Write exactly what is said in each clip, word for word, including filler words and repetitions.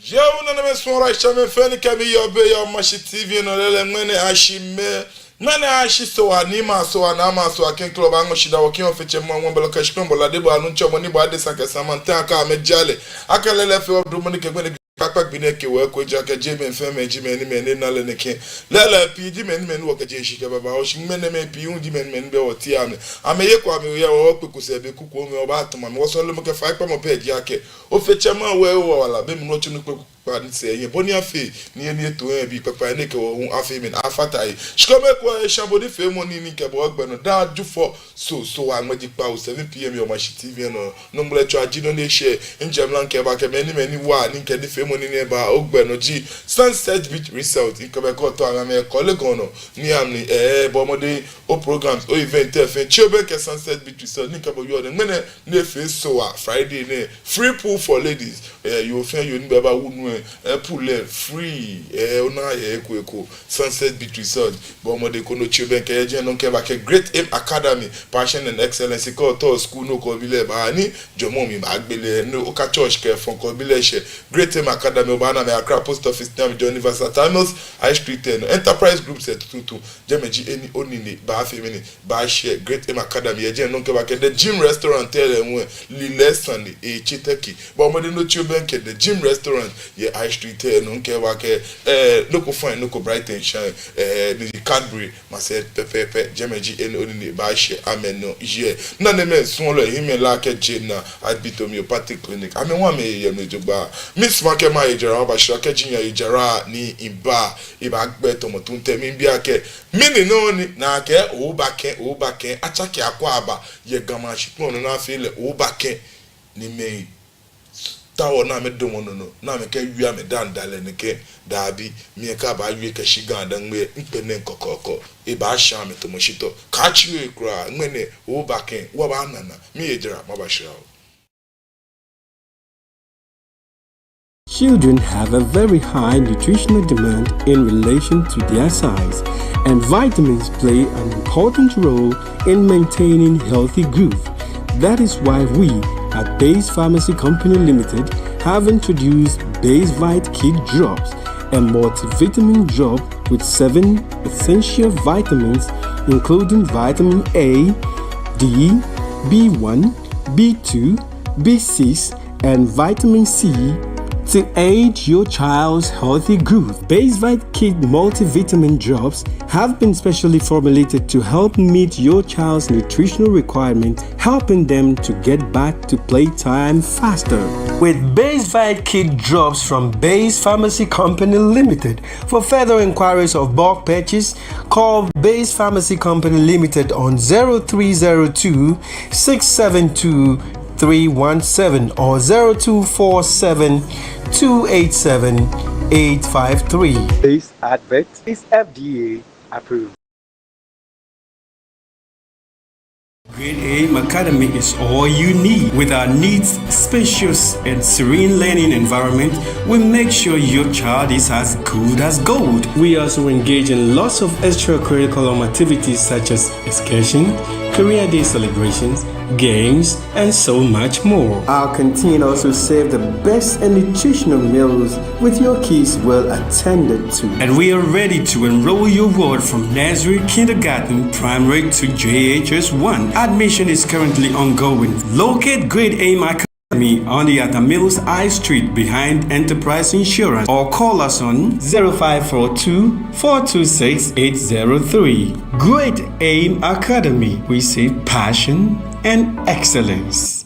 Yɛ wu nane mɛ suɔrɔ ahyɛ mɛ fɛɛ ni kɛ mi yɔɔ biɛ yɛ Omashi T V nɔ lɛɛlɛŋ. Ŋmɛnɛ ashi mɛ, ŋmɛnɛ ashi Sohaa, ni ma Sohaa, na ma Sohaa kɛŋkɛlɛ. Obaaŋɔ shidaa wɔkɛ Ofe Tsɛ Mawu, Ŋwɛi Bɛlɛ kɛ Shikpɔŋ Bɔlɔ, Adebɔɔ Nuŋtsɔ, mɔ ni bɔ adesa kɛ sama ntɛŋ akɛ amɛja lɛ. Akɛ lɛɛlɛŋ fɛɛ wɔdamɔ ni kɛ ŋmɛnɛ gbi kpakpa gbi nɛɛ kɛ wɔ eko ejaakɛ jɛmɛ fɛɛ mɛi ji mɛi ni mɛi ni na lɛ nɛkɛ. Lɛɛlɛŋ pii ji mɛi ni mɛi ni wɔkɛje shishi kɛba babaoo, shi ŋmɛnɛ mɛi pii hu ji mɛi ni mɛi ni bɛ wɔteŋ amɛ. Amɛyeko amɛyeɔ, wɔkpeko sɛɛ be kuku mli wɔbaatamɔ amɛ. Wɔsɔlemɔ kɛ faikpamɔ pɛ ji akɛ Ofe Tsɛ Mawu wɔ wala be mli wɔtsu ni kpɛ kpaa ni sɛɛ yɛ bɔ ni afee ni yɛ ni eto yɛ bii kpakpai ni kɛ wɔ hu afee mɛi afata he. Shi kome ko esha bɔ ni feemɔ nii ni kɛ bɔ gbɛ nɔ daa Jufɔ Soo, Sohaa ŋmɛji kpawo seven P M yɛ Omashi T V nɔ. Nɔ ŋmɛlɛtswaa ji nɔ ni eshɛ. Ŋjɛ mla ŋkɛba kɛ mɛi ni mɛi ni wa ni kɛ nifeemɔ nii nɛɛ ba ogbɛ nɔ ji Sunset Beach Resort. Ŋkɛba kɛ otao amɛ, amɛkɔ lɛ gɔŋ nɔ ni amli, eh, bɔ mɔdɛŋ o programs, o event fɛɛ, tsi obɛŋkɛ Sunset Beach Resort ni kɛ bo yɔɔ nɛɛ. Ŋmɛnɛ ni efee Sohaa Friday nɛɛ, free pool for ladies. Eh, yoo fɛɛ yoo ni bɛ baawo nu lɛ, eh, pool lɛ free, eh, ona yɛ eko eko. Sunset Beach Resort. Bɔ mɔdɛŋ koni otsi obɛŋkɛ. Yɛ jɛi nɔŋŋ ŋkɛba kɛ Great Aim Academy, passion and excellence. Kɛ otao school ni okɛ obi lɛ baa ni jɔɔmɔ mli baagbe lɛ, ni oka church kɛ fɔŋ kɛ obi lɛ shɛ, Great Aim Academy, obaana amɛ Accra Post Office ni amɛjɛɔ Universal Terminus, High Street lɛ nɔ. Enterprise Groups lɛ tuuntu, jɛmɛ ji he ni onine baafee mɛni, baashɛ. Great Aim Academy. Yɛ jɛi nɔŋŋ ŋkɛba kɛ The Gym Restaurant lɛ ŋwɛi, lilɛi sane etsɛ tɛki. Bɔ mɔdɛŋ ni otsi obɛŋkɛ The Gym Restaurant yɛ High Street lɛ nɔ. Ŋkɛba kɛ, eh, nɔ ko fine, nɔ ko bright and shine, eh, ni ji Cadbury, masɛi pɛpɛɛpɛ, jɛmɛ ji he ni onine baashɛ amɛnɔ yɛ. Nanemɛi suɔlɔi, hiɛmɛi lɛ akɛ je na Abit Homeopathic Clinic. Amɛ hu amɛyɛ mli jogbaŋŋ. Miisumɔ akɛ maye jara mabashra, kɛji miyaye jara ni miba, ebaagbɛ tamɔ tuuntu. Miibi akɛ mɛni nɔ ni, ni akɛɛ oobakɛ, oobakɛ, atsake akwaaba yɛ Ga Mashi kpɔŋ nɔ ni afee lɛ oobakɛ. Ni mɛi taoɔ ni amɛdamɔ nɔ nɔ ni amɛkɛwie amɛdaaŋ dalɛ nɛkɛ, daabi, mi hu kɛ abaawie kɛshi Ga-Dangme, mikpɛ nɛɛ kɔkɔɔkɔ, ebaasha amɛ tamɔ shitɔ. Kaatsi ohe kwraa, ŋmɛnɛ oobakɛ, wɔbaana naa. Miiye jara mabashra oo. Children have a very high nutritional demand in relation to their size, and vitamins play an important role in maintaining healthy growth. That is why we at Base Pharmacy Company Limited have introduced Basevite Kid Drops, a multivitamin drop with seven essential vitamins, including vitamin A, D, B one, B two, B six, and vitamin C to aid your child's healthy growth. Basevite Kid multivitamin drops have been specially formulated to help meet your child's nutritional requirement, helping them to get back to playtime faster. With Basevite Kid Drops from Base Pharmacy Company Limited. For further inquiries of bulk purchase, call Base Pharmacy Company Limited on zero three zero two, six seven two, three one seven or zero two four seven, two eight seven, eight five three. This advert is F D A approved. Great Aim Academy is all you need. With our neat, spacious, and serene learning environment, we make sure your child is as good as gold. We also engage in lots of extracurriculum activities such as excursion, career day celebrations, games, and so much more. Our canteen also serve the best and nutritional meals with your kids well attended to. And we are ready to enroll your ward from nursery, kindergarten, primary to J H S one. Admission is currently ongoing. Locate Great Aim Academy on the Atta Mills High Street behind Enterprise Insurance or call us on zero five four two, four two six, eight zero three. Great Aim Academy, we say passion and excellence.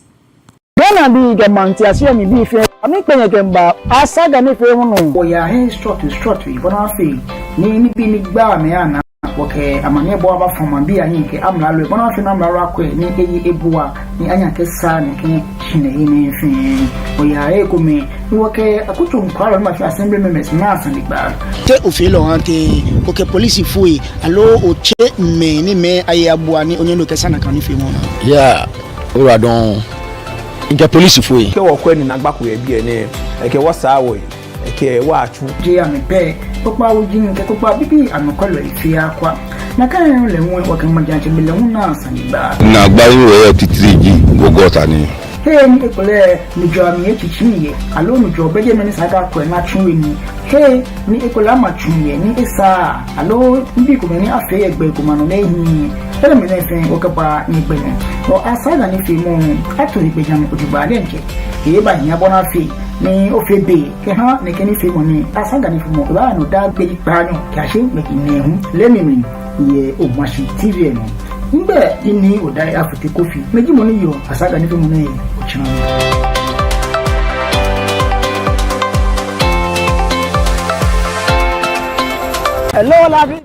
Ghanabii kɛ maŋtiase mli bii fɛɛ, amɛkpɛ nyɛ kɛmiiba Asaga nifeemɔ nɔ. Wɔyaa he srɔtoi srɔtoi bɔ ni afee ni nibii ni gbaa mɛi anaa, wɔkɛ amaniɛbɔɔ abafɔ maŋbii ahiɛ kɛ amralo, bɔ ni afee ni amralo akwɛ ni eye ebua ni anyɛ akɛsaa nɛkɛ shihilɛi nɛɛ fɛɛ. Wɔyaa he kome ni wɔkɛ akutso nɔkwɛlɔi ni ma fee assembly members naa sanegbaa. Te ofeɔ lɛ ohaa tɛŋŋ, okɛ polisifoi aloo otsɛɔ mɛi ni amɛye abua ni onyɛ ni okɛsaa nakai nifeemɔ nɛɛ? Yeah. Ora dɔŋŋ. Ŋkɛ polisifoi. Kɛ wɔkwɛ ni naagba ko yɛ biɛ nɛɛ, ekɛ wɔ saa wɔyi, ekɛ wɔ atsu. Jeee amɛ pɛ, kpokpaa wuji kɛ kpokpaa bibii anɔkwɛlɔi fɛɛ akwa. Nakai nɔŋŋ lɛ hu wɔkɛ majiatsɛmɛi lɛ hu naa sanegbaa. Naagbai ni wɔyɔɔ titri ji wɔ gɔta nɛɛ. Hei ni ekolɛ nujɔɔ amli etsitsi yɛ, aloo nujɔɔ bɛ jɛmɛ ni sa akɛ akwɛ ni atsu he nii. Hei ni ekolɛ ama tsu yɛ ni esaaa, aloo nibii komɛi ni afee yɛ gbɛ ko ma nɔ ni ehiii. Enɛɛmɛi nɛɛ fɛɛ wɔkɛbaa nyɛgbɛ nɔ. Wɔ Asaga nifeemɔ ato egbɛjianɔ jogbaŋŋ diɛŋtsɛ. Ebaahi abɔ ni afee ni ofee be kɛha nɛkɛ nifeemɔ nɛɛ. Asaga nifeemɔ ebaaya nɔ daa gbi kpaanyɔ kɛyashi ŋmɛji nɛɛhu lɛ mli yɛ Omashi T V lɛ nɔ. Migbɛi ji Nii Odai Afotey Kofi. Mi ji mɔ ni yɔɔ Asaga nifeemɔ nɛɛ he otsina. Hello, Lavi.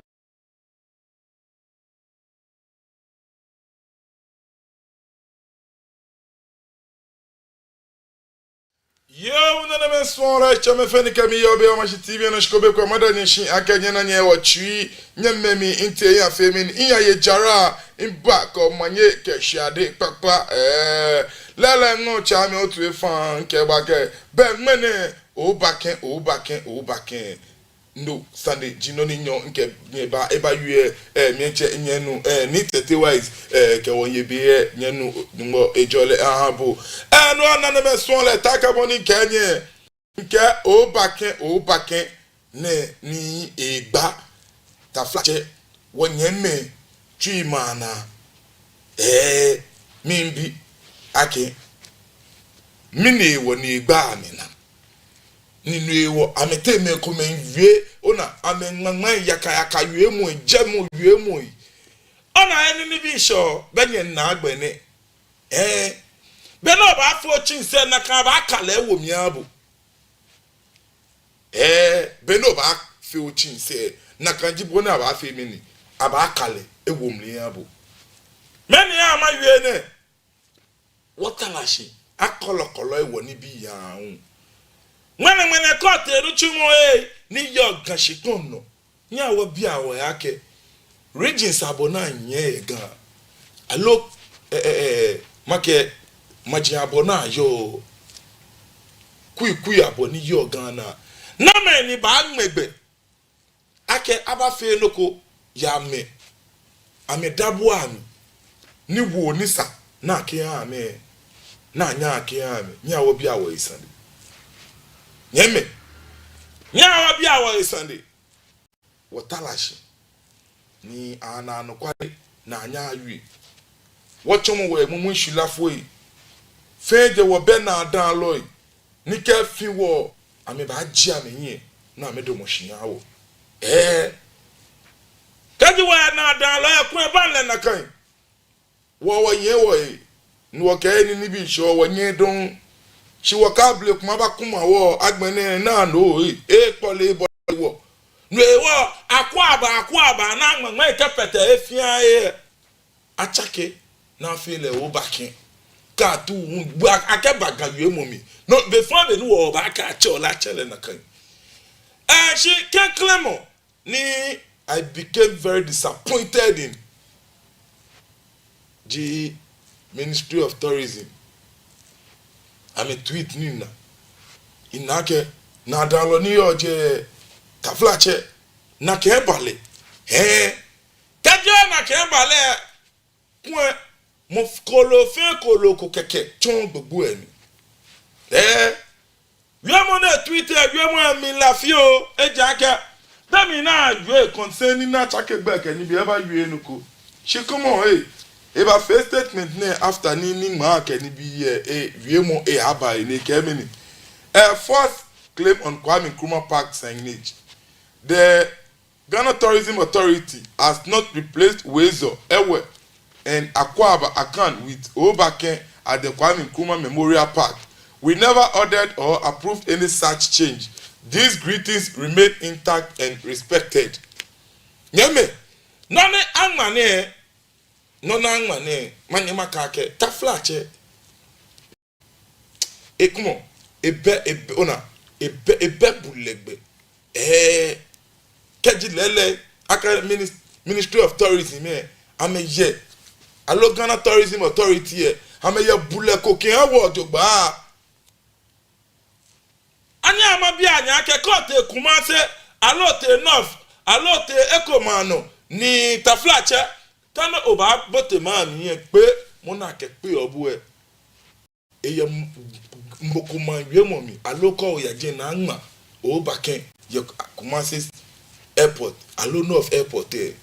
Yoo, nanemɛi suɔlɔi, tsɛmɛi fɛɛ ni kɛ mi yɔɔ biɛ Omashi T V nɔ, shi ko be ko mada nyɛ shi akɛ nyɛna nyɛ wɔ tsui, nyɛmɛ mi, mitee miyafee mi, miyaye jara, miba kɛ omanye kɛ shade kpakpa, eh, lɛɛlɛŋ ŋɔɔ tsɛmɛi otu efã kɛba kɛ, bɛ ŋmɛnɛ, oobakɛ, oobakɛ, oobakɛ. No sane ji nɔ ni nyɔ mikɛ nyɛ ba, ebaawie, eh, miitsɛ nyɛnu, eh, Nii Tɛtɛ Wise, eh, kɛ wɔyɛ biɛ, nyɛnu, Nyɔŋmɔ ajɔɔ lɛ aha bo. Eh, no nanemɛi suɔlɔi, taakɛ bɔ ni mikɛɛ nyɛ, mikɛɛ oobakɛ, oobakɛ, nɛ ni egba, taflatsɛ, wɔnyɛmimɛi, tsui ma naa, eh, miibi akɛ, mɛni hewɔ ni egba amɛnaa. Ni no hewɔ amɛteŋ mɛi komɛi wie, ona amɛŋmaŋma yakayaka wiemɔi, jɛmɔ wiemɔi. Ona enɛ ni bi shɔ, bɛ nyɛna agbɛnɛ. Eh, bɛ ni obaafee otsiŋ sɛɛ nakai abaaka lɛ ewo mli aha bo. Eh, bɛ ni obaafee otsiŋ sɛɛ nakai ji bɔ ni abaafee mɛni, abaaka lɛ ewo mli aha bo. Mɛni hewɔ mawie nɛ? Wɔtara shi, akɔlɔkɔlɔ hewɔ nibii yaa hu. Ŋmɛnɛŋmɛnɛ kɛ otee nitsumɔ he ni yɔɔ Ga shikpɔŋ nɔ, nyɛhaa wɔbia wɔhe akɛ, regions abɔ ni anyɛ yɛ Ga, aloo, eh, eh, eh, makɛɛ, maji abɔ ni ayɔɔ, kuikui abɔ ni yɔɔ Ga naa, namɛi ni baaŋmɛ gbɛ akɛ abafee nɔ ko yɛ amɛ, amɛdabui amli, ni woo ni sa ni akɛha amɛ, ni anyɛɛɛ akɛha amɛ, nyɛhaa wɔbia wɔhe sane. Nyɛmɛi, nyɛhaa wɔbia wɔhe sane. Wɔtara shi ni ana anɔkwale ni anyɛ awie. Wɔtsɔmɔ wɔhe mumui shwilafoi. Fɛɛ jɛ wɔbɛ naadaŋlɔi ni kɛ efĩ wɔ, amɛbaajie amɛhiɛ ni amɛdamɔ shi aha wɔ. Eh. Kɛji wɔyɛ naadaŋlɔi, ekolɛ ebaaa lɛ nakai. Wɔ, wɔnyɛ wɔhe, ni wɔkɛ enɛ nibii shɔ wɔnyɛ dɔŋŋ. Shi wɔkɛ blema kuma bakuma wɔ, agbɛnɛ naa no, eh, ekpɔle ebɔle wɔ. No hewɔ, Akwaaba, Akwaaba, ni aŋmaŋma kɛfata he fɛɛ he. Atsake, ni afee lɛ oobakɛ. Kɛ atu hu, bua, akɛba Ga wiemɔ mli. No, be fɛɛ be ni wɔbaakɛɛ atsɛ lɛ, atsɛ lɛ nakai. Eh, shi klɛŋklɛŋ mɔ ni I became very disappointed in ji Ministry of Tourism. Amɛ tweet ni mina. Mina akɛ, naadaŋlɔ ni yɔɔ jɛi, taflatsɛ, nakai eba lɛ. Hɛɛ. Kɛji nakai eba lɛ, kulɛ mɔ kooloo fɛɛ kooloo ko kɛkɛ tsɔɔ gbogbo lɛ mli. Eh, wiemɔ ni etweet lɛ, wiemɔ lɛ mli la fioo, ejaakɛ be mli ni awie concerning ni atsake gbɛ kɛ nibii, ebaawie nɔ ko. Shi kwɛmɔ, eh, ebafee statement nɛɛ after ni, ni ŋmaa kɛ nibii lɛ, eh, wiemɔ lɛ aba, eh, ni ekɛɛ mɛni. Eh, first claim on Kwame Nkrumah Park signage. The Ghana Tourism Authority has not replaced Woezor, Ewe, and Akwaaba Akan with Oobakɛ at the Kwame Nkrumah Memorial Park. We never ordered or approved any such change. These greetings remain intact and respected. Nyɛmɛi, nɔ ni aŋma nɛɛ, nɔ ni aŋma nɛɛ, manyɛ makɛɛ akɛ, taflatsɛ. Ekumɔ, ebɛ, ebɛ, ona, ebɛ, ebɛ bulɛ gbɛ. Eh, kɛji lɛɛlɛŋ, akɛ minis-, Ministry of Tourism lɛ, amɛyɛ, aloo Ghana Tourism Authority lɛ, amɛyɛ bulɛ ko kɛha wɔ jogbaŋŋ. Anyɛɛɛ amɛbi anyɛ akɛ kɛ otee Kumasi, aloo otee North, aloo otee Ecomaŋ nɔ, ni taflatsɛ, kɛ ni obaabote maŋ mli lɛ, kpee, mɔ ni akɛkpeɔ bo lɛ. Eyɛ m-, mɔ ko maŋ wiemɔ mli, aloo kɛ oya jɛi ni aŋma Oobakɛ yɛ Kumasi airport, aloo North airport lɛ.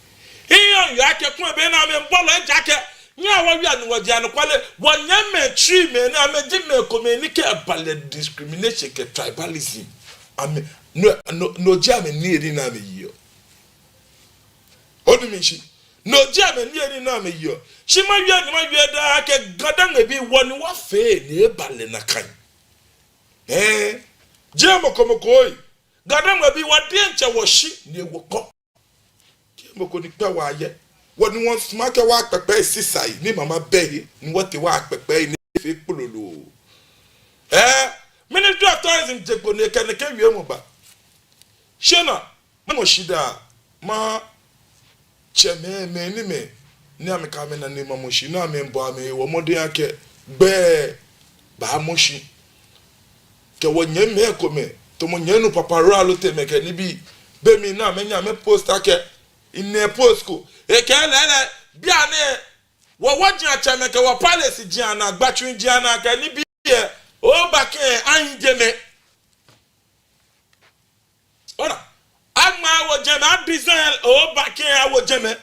Minyɛ miyeɔ akɛ kulɛ be ni amɛmiibɔ lɛ ejaakɛ, nyɛhaa wɔwie ni wɔjie anɔkwale, wɔnyɛmimɛi Twimɛi ni amɛji mɛi komɛi ni kɛ eba lɛ discrimination kɛ tribalism. Amɛ, no, no, no ji amɛniyenii ni amɛyeɔ. Onu mi shishi? No ji amɛniyenii ni amɛyeɔ. Shi mawie ni mawie daa akɛ Ga-Dangme bii, wɔ ni wɔfee ni eba lɛ nakai. Ɛɛ, jeee mɔ ko mɔ ko ei. Ga-Dangme bii, wɔ diɛŋtsɛ wɔshi ni wɔkɔ. Jeee mɔ ko ni kpɛ wɔ ayɛ. Wɔ ni wɔsumɔɔ akɛ wɔkpɛkpɛ sisai ni mama bɛ he, ni wɔtee wɔkpɛkpɛ ni efee kpololo. Ɛɛ, Ministry of Tourism je kpo ni ekɛ nɛkɛ wiemɔ ba. Shi ona, mamɔ shi daa, matsɛ mɛi, mɛi ni mɛi, ni amɛkɛ amɛnane mamɔ shi, ni amɛbɔ amɛhe mɔdɛŋ akɛ gbɛi baamɔ shi. Kɛ wɔnyɛmimɛi komɛi, tamɔ nyɛminuu Papa Ro aloo tɛmɛ kɛ nibii, be mli ni amɛnyɛ amɛpost akɛ, minɛ post ko, ekɛɛ lɛɛlɛŋ, bianɛ, wɔ, wɔji atsɛmɛi kɛ wɔ palace ji anaa, gbatsu ji anaa kɛ nibii lɛ, Oobakɛ ahi jɛmɛ. Ona, aŋma awo jɛmɛ, adesign Oobakɛ awo jɛmɛ.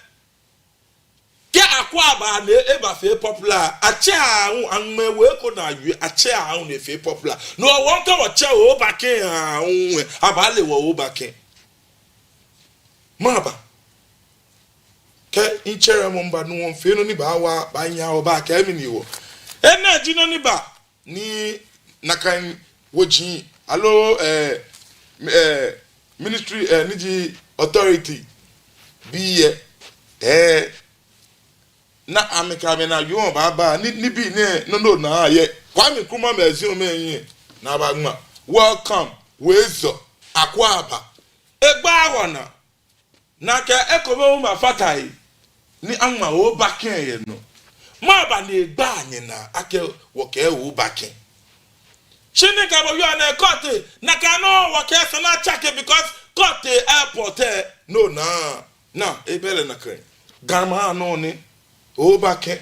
Kɛ Akwaaba ni ebafee popular, atsɛ aahu, aŋma ewo eko ni awie, atsɛ aahu ni efee popular. No hewɔ kɛ wɔtsɛ Oobakɛ aahu lɛ, abaale wɔ Oobakɛ. Maba. Kɛ mitsɛrɛ mɔ miba ni wɔfee nɔ ni baawa, baanyɛ wɔbakɛɛ mɛni hewɔ. Enɛ ji nɔ ni ba. Ni nakai woji aloo, eh, mi-, eh, ministry, eh, ni ji authority bii lɛ, eh, ni amɛkɛ amɛnaa yɔɔ baba ni, nibii nɛɛ nɔ nɔ naa yɛ Kwame Nkrumah Museum lɛ mli ni abaŋma, "Welcome, Woezɔ, Akwaaba." Egba wɔnaa. Nakai ekomɛi hu bafata he ni aŋma Oobakɛ yɛ nɔ. Maba ni egba nyɛnaa akɛ wɔkɛɛ Oobakɛ. Shi ni kɛ bo yɔɔ nɛɛ court, nakai nɔŋŋ wɔkɛɛ esa ni atsake because court airport lɛ, no naa, naa, ebɛ lɛ nakai. Ga maŋ nɔ ni Oobakɛ.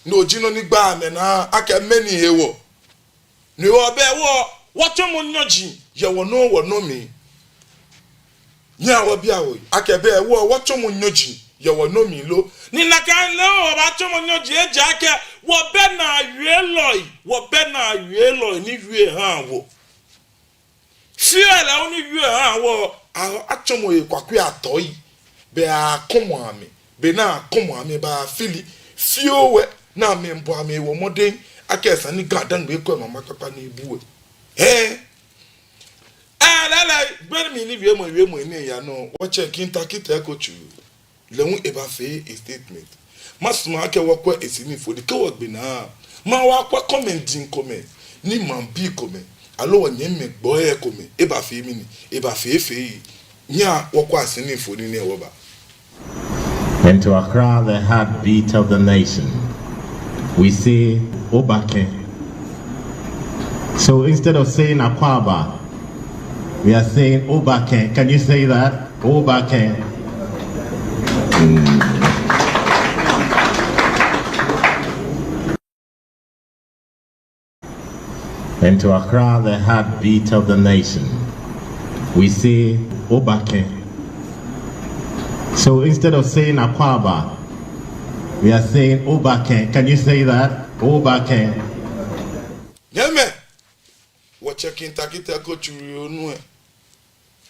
No ji nɔ ni gba amɛnaa akɛ mɛni hewɔ. Ni wɔbɛ wɔ, wɔtsɔmɔ nyɔji yɛ wɔnɔ, wɔnɔ mli. Nyɛhaa wɔbia wɔhe akɛ bɛ wɔ, wɔtsɔmɔ nyɔji yɛ wɔnɔ mli lo. Ni nakai lɛ wɔbaatsɔmɔ nyɔji ejaakɛ wɔbɛ naawielɔi, wɔbɛ naawielɔi ni wie haa wɔ. Fioo lɛ hu ni wie haa wɔ, a-, atsɔmɔ he kwakwei atɔi. Bɛ akɔmɔ amɛ, bɛ ni akɔmɔ amɛ baafili. Fioo wɛ ni amɛbɔ amɛhe mɔdɛŋ akɛ esa ni Ga-Dangme ekwɛ mama kpakpa ni ebu wɛ. Ɛɛ. Ɛɛ, lɛɛlɛŋ, be mli ni wiemɔ, wiemɔ nɛɛ yaa nɔ, wɔtsɛ Kinta Kita Eko Tsuru. Lɛ hu ebafee statement. Masumɔ akɛ wɔkwɛ esini fo ni kɛ wɔgbe naa, mawa wɔkwɛ comment ji komɛi, ni maŋbii komɛi, aloo wɔnyɛmimɛi gbɔi komɛi, ebafee mɛni, ebafee fɛɛ. Nyɛhaa wɔkwɛ esini fo ni nɛɛ wɔba. And to Accra, the heartbeat of the nation, we say, "Oobakɛ." So instead of saying Akwaaba, we are saying Oobakɛ. Can you say that? Oobakɛ. Mm. And to Accra, the heartbeat of the nation, we say, "Oobakɛ." So instead of saying Akwaaba, we are saying, "Oobakɛ." Can you say that? Oobakɛ. Nyɛmimɛi, wɔtsɛ Kinta Kita Eko Tsuru, onu lɛ.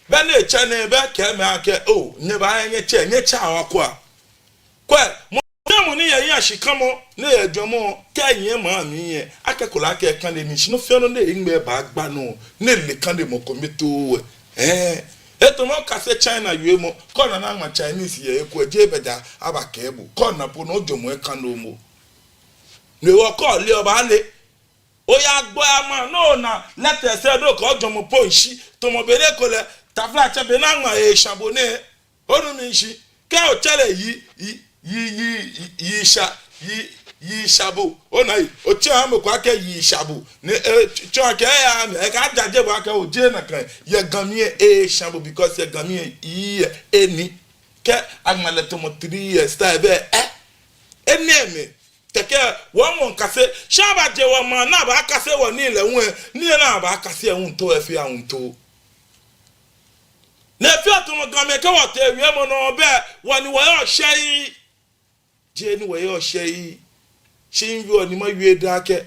Be ni etsɛ nɛɛ, be kɛ mɛi akɛ, "Oo, nyɛba, nyɛtsɛ, nyɛtsɛ awa kwa." Kwɛ, mɔ fɛɛ mɔ ni yɛ hiɛshikamɔ, ni yɛ jwɛŋmɔ, kɛ eyɛ maŋ mli lɛ, akɛko lɛ akɛ ekane nii, shi nɔ fɛɛ nɔ ni ehiŋmɛi baagba nɔ, ni ele kanemɔ ko miitao lɛ. Ɛɛ, etamɔ okase China wiemɔ, kɛ ona ni aŋma Chinese yɛ he ko lɛ, jeee bɛ ja abakɛɛ bo, kɛ ona po ni ojwɛŋmɔ ekane bo. Ni wɔ kɛ ole obaale. Oya gbɔ ya ma, ni ona letters lɛ, ni okɛ ojwɛŋmɔ po miishi, tamɔ be ni ekolɛ, taflatsɛ, be ni aŋma Eeshã Bo nɛɛ. Onu mi shishi? Kɛ otsɛ lɛ Yi, Yi, Yi, Yi, Yi, Yiishã, Yi, Yiishã Bo. Ona lɛ, otsɛ amɛ ko akɛ Yiishã Bo. Ni, eh, ts-, tsɔɔ akɛ, eh, amɛ, ekɛɛ ajaje bo akɛ ojeee nakai. Yɛ Ga mli lɛ, Eeshã Bo, because yɛ Ga mli lɛ, Yi lɛ, eni. Kɛ aŋma lɛ tamɔ three years, ta ebɛ, eh, enɛɛmɛi. Kɛkɛ, wɔmɔ wɔkase, shi abaje wɔmaŋ ni abakase wɔnii lɛ hu, nii ni abakase hu too, efee hu too. Ni efee tamɔ Gamɛi kɛ wɔtee wiemɔ nɔ bɛ, wɔ ni wɔyɔɔ shɛɛ. Jeee ni wɔyɔɔ shɛɛ. Shi miwieɔ ni mawie daa akɛ,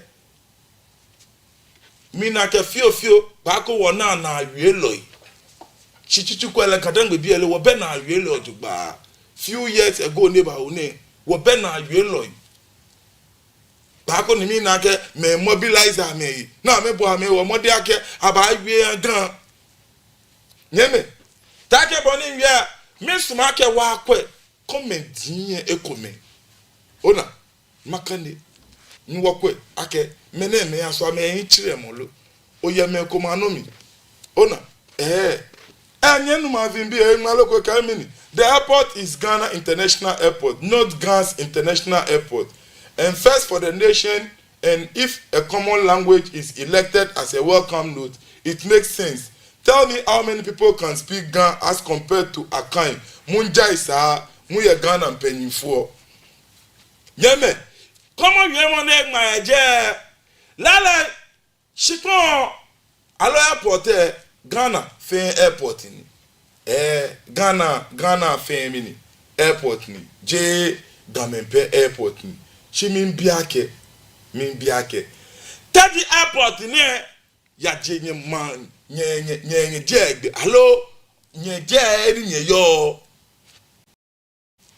mina akɛ fiofio, kpaako wɔnaa naawielɔi. Shi tsutsu ko lɛ Ga-Dangme biɛ lɛ, wɔbɛ naawielɔi jogbaŋŋ. Few years ago ni eba hu nɛɛ, wɔbɛ naawielɔi. Kpaako ni mina akɛ amɛmobilize amɛyi, ni amɛbɔ amɛhe mɔdɛŋ akɛ abaawie Ga. Nyɛmimɛi, taakɛ bɔ ni miwie, miisumɔ akɛ wɔkwɛ comment lɛ ekomɛi. Ona, makane, ni wɔkwɛ akɛ mɛnɛmɛi asɔ amɛyi tsirɛ mɔ lo. Oyɛ mɛi komɛi anɔ mli. Ona, eh, eh, nyɛnumɔ avimbi, eh, ŋmalɔ ko kɛɛ mɛni. The airport is Ghana International Airport, not Ga's International Airport. And first for the nation, and if a common language is elected as a welcome note, it makes sense. Tell me how many people can speak Ga as compared to Akan. Mongyae saa, moyɛ Ghana mpanyinfoɔ. Nyɛmimɛi, common wiemɔ ni eŋma yɛ jɛi, lala, shikpɔŋ, aloo airport lɛ, Ghana fɛɛ airport ni. Eh, Ghana, Ghana fɛɛ mli ni airport ni. Jeee Gamɛi pɛ airport ni. Shi miibi akɛ, miibi akɛ, kɛji airport nɛɛ yaje nyɛmaŋ, nyɛ, nyɛ, nyɛ, nyɛjɛ gbɛ, aloo nyɛjɛ he ni nyɛyɔɔ.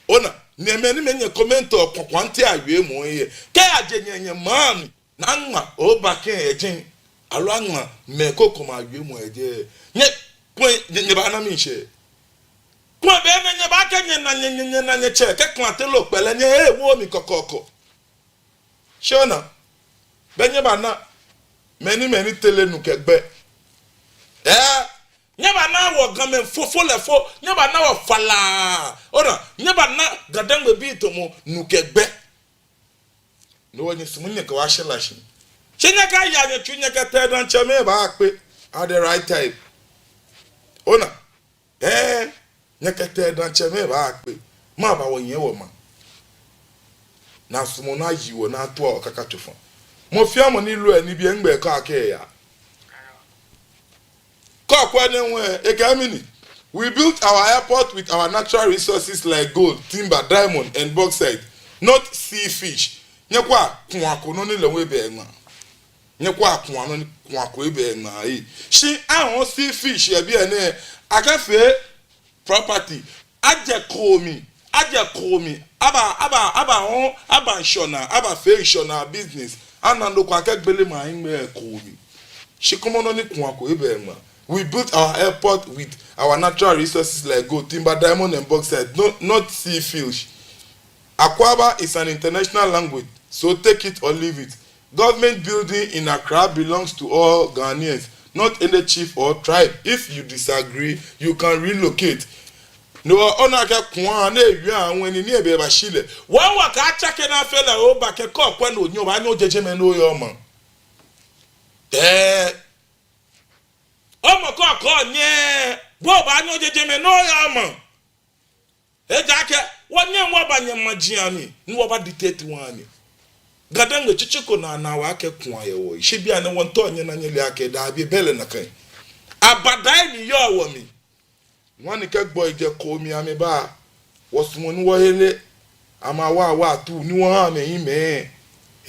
Ona, nyɛmɛi ni mɛi nyɛ comment ɔ kɔkɔɔkɔ ni awie mɔ yɛ. Kɛ aje nyɛ, nyɛmaŋ mli, ni aŋma Oobake yɛ jɛi, aloo aŋma mɛi komɛi awie mɔ yɛ jɛi. Nyɛ, kwɛ, nyɛ, nyɛbaana miishɛɛ. Kwɛ be ni nyɛbaakɛɛ nyɛna, nyɛ, nyɛ, nyɛna nyɛtsɛ, kɛ klante loo kpɛlɛ, nyɛhe ewo mli kɔkɔɔkɔ. Shi ona, be nyɛbaana, mɛi ni, mɛi ni tere nu kɛ gbɛ. Eh, nyɛbaana wɔ Gamɛi fofo lɛ fo, nyɛbaana wɔ falaa. Ona, nyɛbaana Ga-Dangme bii tamɔ nu kɛ gbɛ. No hewɔ nyɛsumɔ nyɛkɛ wɔ ashɛ lashi. Shi nyɛkaya nyɛtsu nyɛkɛtee diɛŋtsɛmɛi baakpe at the right time. Ona, eh, nyɛkɛtee diɛŋtsɛmɛi baakpe. Mɛɛba wɔnyɛ wɔmaŋ? Ni asumɔɔ ni ayi wɔ ni atua wɔ kaka tsofa. Mɔ fɛɛ mɔ ni loo enibii lɛ, migbɛi kɔ akɛ eya. Kɔkɔɔkɔ nɛɛ hu, ekɛɛ mɛni. We built our airport with our natural resources like gold, timber, diamond, and bauxite, not sea fish. Nyɛkwɛa, kua ko nɔ ni lɛ hu ebɛ eŋmaa. Nyɛkwɛa, kua nɔ ni, kua ko ebɛ eŋmaa, eh. Shi ahɔɔ sea fish yɛ biɛ nɛɛ, akɛfee property. Ajɛ koo mli, ajɛ koo mli. Aba, aba, aba hɔɔ, aba ŋshɔnaa, abafee ŋshɔnaa business. Ana nɔ ko akɛgbele maŋ hiŋmɛi yɛ koo mli. Shi kɔmɔ nɔ ni kua ko ebɛ eŋmaa. We built our airport with our natural resources like gold, timber, diamond, and bauxite, no, not sea fish. Akwaaba is an international language, so take it or leave it. Government building in Accra belongs to all Ghanaians, not any chief or tribe. If you disagree, you can relocate. No hewɔ ona akɛ kua nɛɛ, ewie aŋwɛi ni, ni ebɛ ebashi lɛ. Wɔ wɔkɛɛ atsake ni afee lɛ Oobake, kɔkɔɔkɔ ni onyɛ obaanyɛ oje jɛmɛ ni oya omaŋ. Eh. Omɔ kɔkɔɔkɔ nyɛ, bo obaanyɛ oje jɛmɛ ni oya omaŋ. Ejaakɛ wɔnyɛŋ wɔba nyɛmaji amli ni wɔba dictate wɔnii. Ga-Dangme, tsutsu ko naa, naa wɔ akɛ kua yɛ wɔyi. Shi bianɛ wɔmiitao nyɛna nyɛle akɛ dabi, ebɛ lɛ nakai. Abadaimli yɔɔ wɔmli. Ŋwani kɛ gbɔi jɛ koo mli amɛba. Wɔsumɔɔ ni wɔhere amɛ awa awa atuu ni wɔha amɛhiŋmɛi.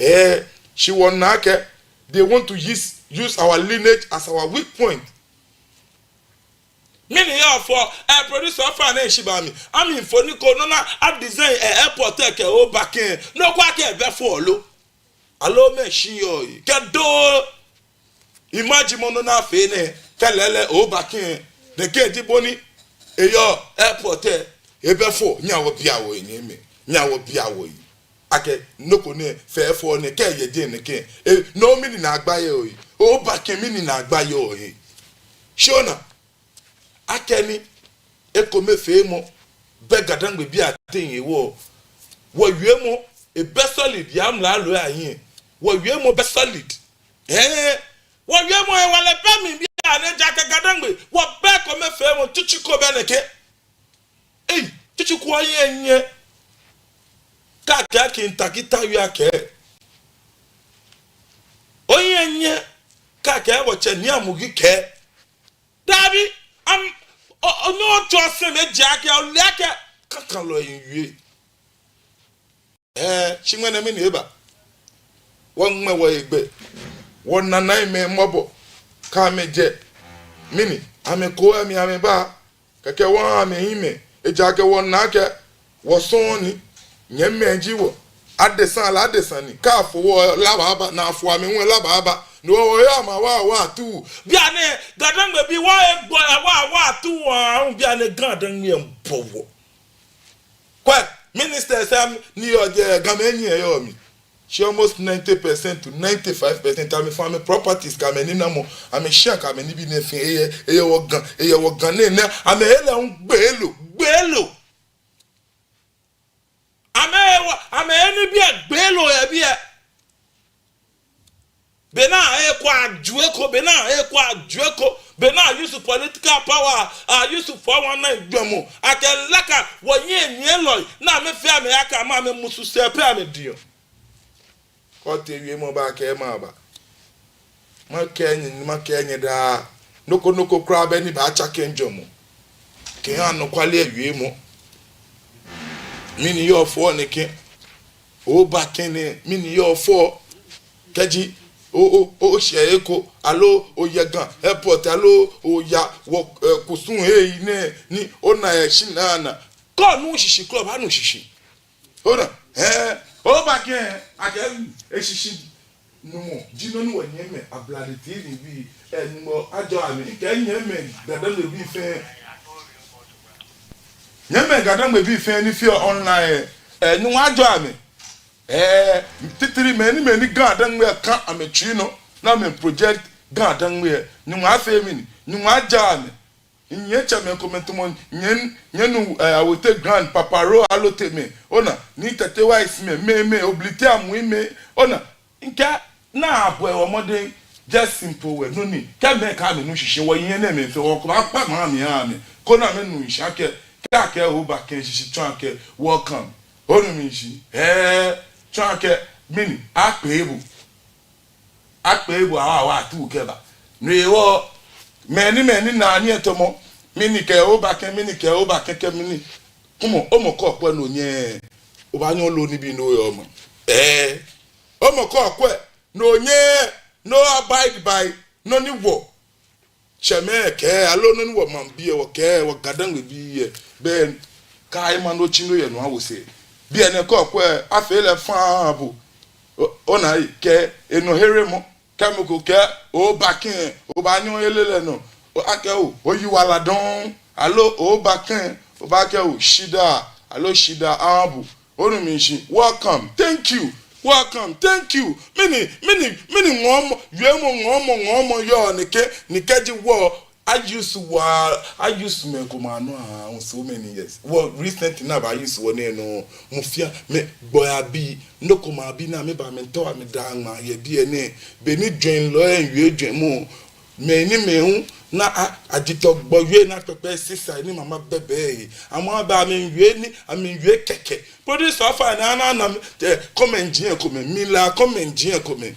Eh, shi wɔna akɛ they want to use, use our lineage as our weak point. Mɛni yɔɔ fɛo, eh, producer, ofainɛ, shi ba mi. Amɛ mfoniri ko nɔ ni adesign, eh, airport lɛ kɛ Oobake. Nɔ ko akɛ ebɛ fɛo lo? Aloo mɛɛ shi yɔɔ he? Kɛdoo. Imagine mɔ nɔ ni afee nɛɛ, kɛ lɛɛlɛŋ Oobake. Nɛkɛ ji bɔ ni eyɔɔ, airport lɛ, ebɛ fɛo, nyɛhaa wɔbia wɔhe, nyɛmimɛi. Nyɛhaa wɔbia wɔhe. Akɛ nɔ ko nɛɛ fɛɛ fɛo nɛɛ kɛ eyɛ jɛi nɛkɛ. Eh, no mɛni naagba yɔɔ he? Oobake, mɛni naagba yɔɔ he? Shi ona akɛ ni ekomefeemɔ bɛ Ga-Dangme bii ateŋ hewɔ, wɔwiemɔ ebɛ solid yɛ amralo lɛ ahiɛ. Wɔwiemɔ bɛ solid. Eh, wɔwiemɔ hewalɛ bɛ mli bianɛ, ejaakɛ Ga-Dangme, wɔbɛ ekomefeemɔ, tsutsu ko bɛ nɛkɛ. Ei, tsutsu ko ahiɛ nyɛ. Kɛ akɛɛ King Tackie Tawia kɛɛ. Ohiɛ nyɛ, kɛ akɛɛ wɔtsɛ Nii Amugi kɛɛ. Dabi, am, o, o, no tsɔ sɛm ejaakɛ, ole akɛ, kakalɔi ewie. Ɛɛ, shi ŋmɛnɛ mɛni eba? Wɔŋmɛ wɔhe gbɛ. Wɔnanai mɛi mɔbɔ. Kɛ amɛjɛ. Mɛni, amɛkɔ amɛ, amɛba. Kɛkɛ wɔha amɛhiɛmɛɛ, ejaakɛ wɔna akɛ, wɔsɔŋŋ ni, nyɛmimɛi ji wɔ, adesa lɛ adesa ni, kɛ afo wɔ lɛ abaaba, ni afo amɛ hu lɛ abaaba, ni wɔ wɔya ma wa wa tu. Bianɛ, Ga-Dangme bii wɔ egbɔ ya wa wa tu wɔ, bianɛ Ga-Dangme ŋ bɔ wɔ. Kwɛ, ministers am ni yɔɔ jɛi Gamɛi nyiɛ yɔɔ mli. Shi almost ninety percent to ninety-five percent amɛfã amɛ properties kɛ amɛninamɔ, amɛshia kɛ amɛnibii nɛɛ fɛɛ, eyɛ, eyɛ wɔ Ga, eyɛ wɔ Ga nɛɛ nɛ, amɛhe lɛ hu gbeelo, gbeelo. Amɛhe wɔ, amɛnibii lɛ gbeelo yɛ biɛ. Be ni ekwɛ ajwɛŋmɔ ko, be ni ekwɛ ajwɛŋmɔ ko, be ni a-use political power, a-use four one nine jwɛŋmɔ, akɛ laka wɔnyɛnyɛlɔi, ni amɛfee amɛyaka ma amɛmusu sɛɛ pɛ amɛdiɔ. Kɔɔti wiemɔ ba kɛ maba. Makɛɛ nyɛ, makɛɛ nyɛ daa. Nɔ ko nɔ ko kwraa bɛ ni baatsake mijwɛŋmɔ. Kɛha anɔkwale wiemɔ. Mɛni yɔɔ fɛo nɛkɛ? Oobakɛ nɛɛ, mɛni yɔɔ fɛo? Kɛji o, o, o, oshɛ he ko, aloo oyɛ Ga airport, aloo oya wɔ, eh, kusum hei nɛɛ, ni ona yɛ shinaa naa. Kɛ onu shishi club, anu shishi. Ona, eh, Oobakɛ, akɛ, eshishi. Numɔ, ji nɔ ni wɔnyɛmimɛi Ablade T V bii, eh, Nyɔŋmɔ ajɔɔ amɛ, kɛ nyɛmimɛi Ga-Dangme bii fɛɛ. Nyɛmimɛi Ga-Dangme bii fɛɛ ni feɔ online, eh, Nyɔŋmɔ ajɔɔ amɛ. Eh, titri mɛi ni, mɛi ni Ga-Dangme ka amɛtsui nɔ, ni amɛ project Ga-Dangme, Nyɔŋmɔ afee mɛni, Nyɔŋmɔ ajɔɔ amɛ. Nyɛ tsɛmɛi komɛi tamɔ, nyɛ, nyɛnu, eh, Awote Grand, Papa Ro Allotey mɛi, ona, Nii Tɛtɛ Wise mɛi, mɛi, mɛi, Oblite Amui mɛi, ona, ŋkɛɛ, ni abɔ wɔ mɔdɛŋ, just simple way, no ni, kɛ mɛi kɛ amɛnu shishi, wɔnyɛ nɛɛ mɛi fɛɛ, wɔkɔ akpa ma amɛ, amɛ, koni amɛnu shishi akɛ, kɛ akɛɛ Oobakɛ shishi tsɔɔ akɛ, welcome, onu mi shishi, eh, tsɔɔ akɛ, mɛni, akpee bo. Akpee bo awa awa atuu kɛba. No hewɔ, mɛi ni, mɛi ni naa nii etamɔ, mɛni kɛ Oobakɛ, mɛni kɛ Oobakɛ kɛ mɛni. Kwɛmɔ, omɔ ko okwɛ ni onyɛ, obaanyɛ olo nibii ni oyɔɔ mli. Eh, omɔ ko okwɛ ni onyɛ, ni o-abide by nɔ ni wɔ tsɛmɛi kɛɛ, aloo nɔ ni wɔ maŋbii lɛ wɔkɛɛ, wɔ Ga-Dangme bii lɛ, bɛ, kɛ ema nɔ tsi nɔ yɛ nɔ awo sɛɛ. Biɛ nɛɛ kɛ okwɛ, afee lɛ faŋŋ aha bo. O, ona akɛ, enɔ heremɔ, kɛ mɔ ko kɛɛ, Oobakɛ, obaanyɛ ohere lɛ nɔ. O, akɛɛ o, oyiwaladɔŋŋ, aloo Oobakɛ, obaakɛɛ o, shidaa, aloo shidaa aha bo. Onu mi shishi, welcome, thank you, welcome, thank you. Mɛni, mɛni, mɛni ŋɔɔmɔ, wiemɔ ŋɔɔmɔ, ŋɔɔmɔ yɔɔ nɛkɛ, ni kɛji wɔ, a-use wɔ, a-use mɛi komɛi anɔ aha, so many years. Wɔ recently ni aba-use wɔ nɛɛ nɔ, mɔ fɛɛ, mɛi, gbɔi abii, nɔ komɛi abii ni amɛba amɛtao amɛdaa ŋmaa yɛ biɛ nɛɛ, beni jwɛŋlɔi lɛ wie jwɛŋmɔ, mɛi ni mɛi hu, ni a, ajitɔ gbɔ wie ni akpɛkpɛ sisa ni mama bɛbɛ lɛ. Amɛ aba amɛwie ni, amɛwie kɛkɛ. Producer, ofainɛ, ana, ana, eh, comment ji ekomɛi, mila comment ji ekomɛi.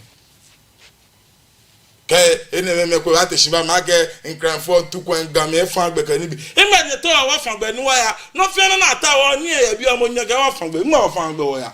Kɛ, enɛɛmɛi ko ate shi ba makɛɛ, Nkranfoɔ tu kwan Gamɛi fã gbɛ kɛ nibii. Ŋmɛnɛ tɔ wa fã gbɛ ni wɔya. Nɔ fɛɛ nɔ ni ata wɔ ni yɛ biɛ mɔ nyɛ kɛ wa fã gbɛ. Ŋmɛnɛ wa fã gbɛ wɔya.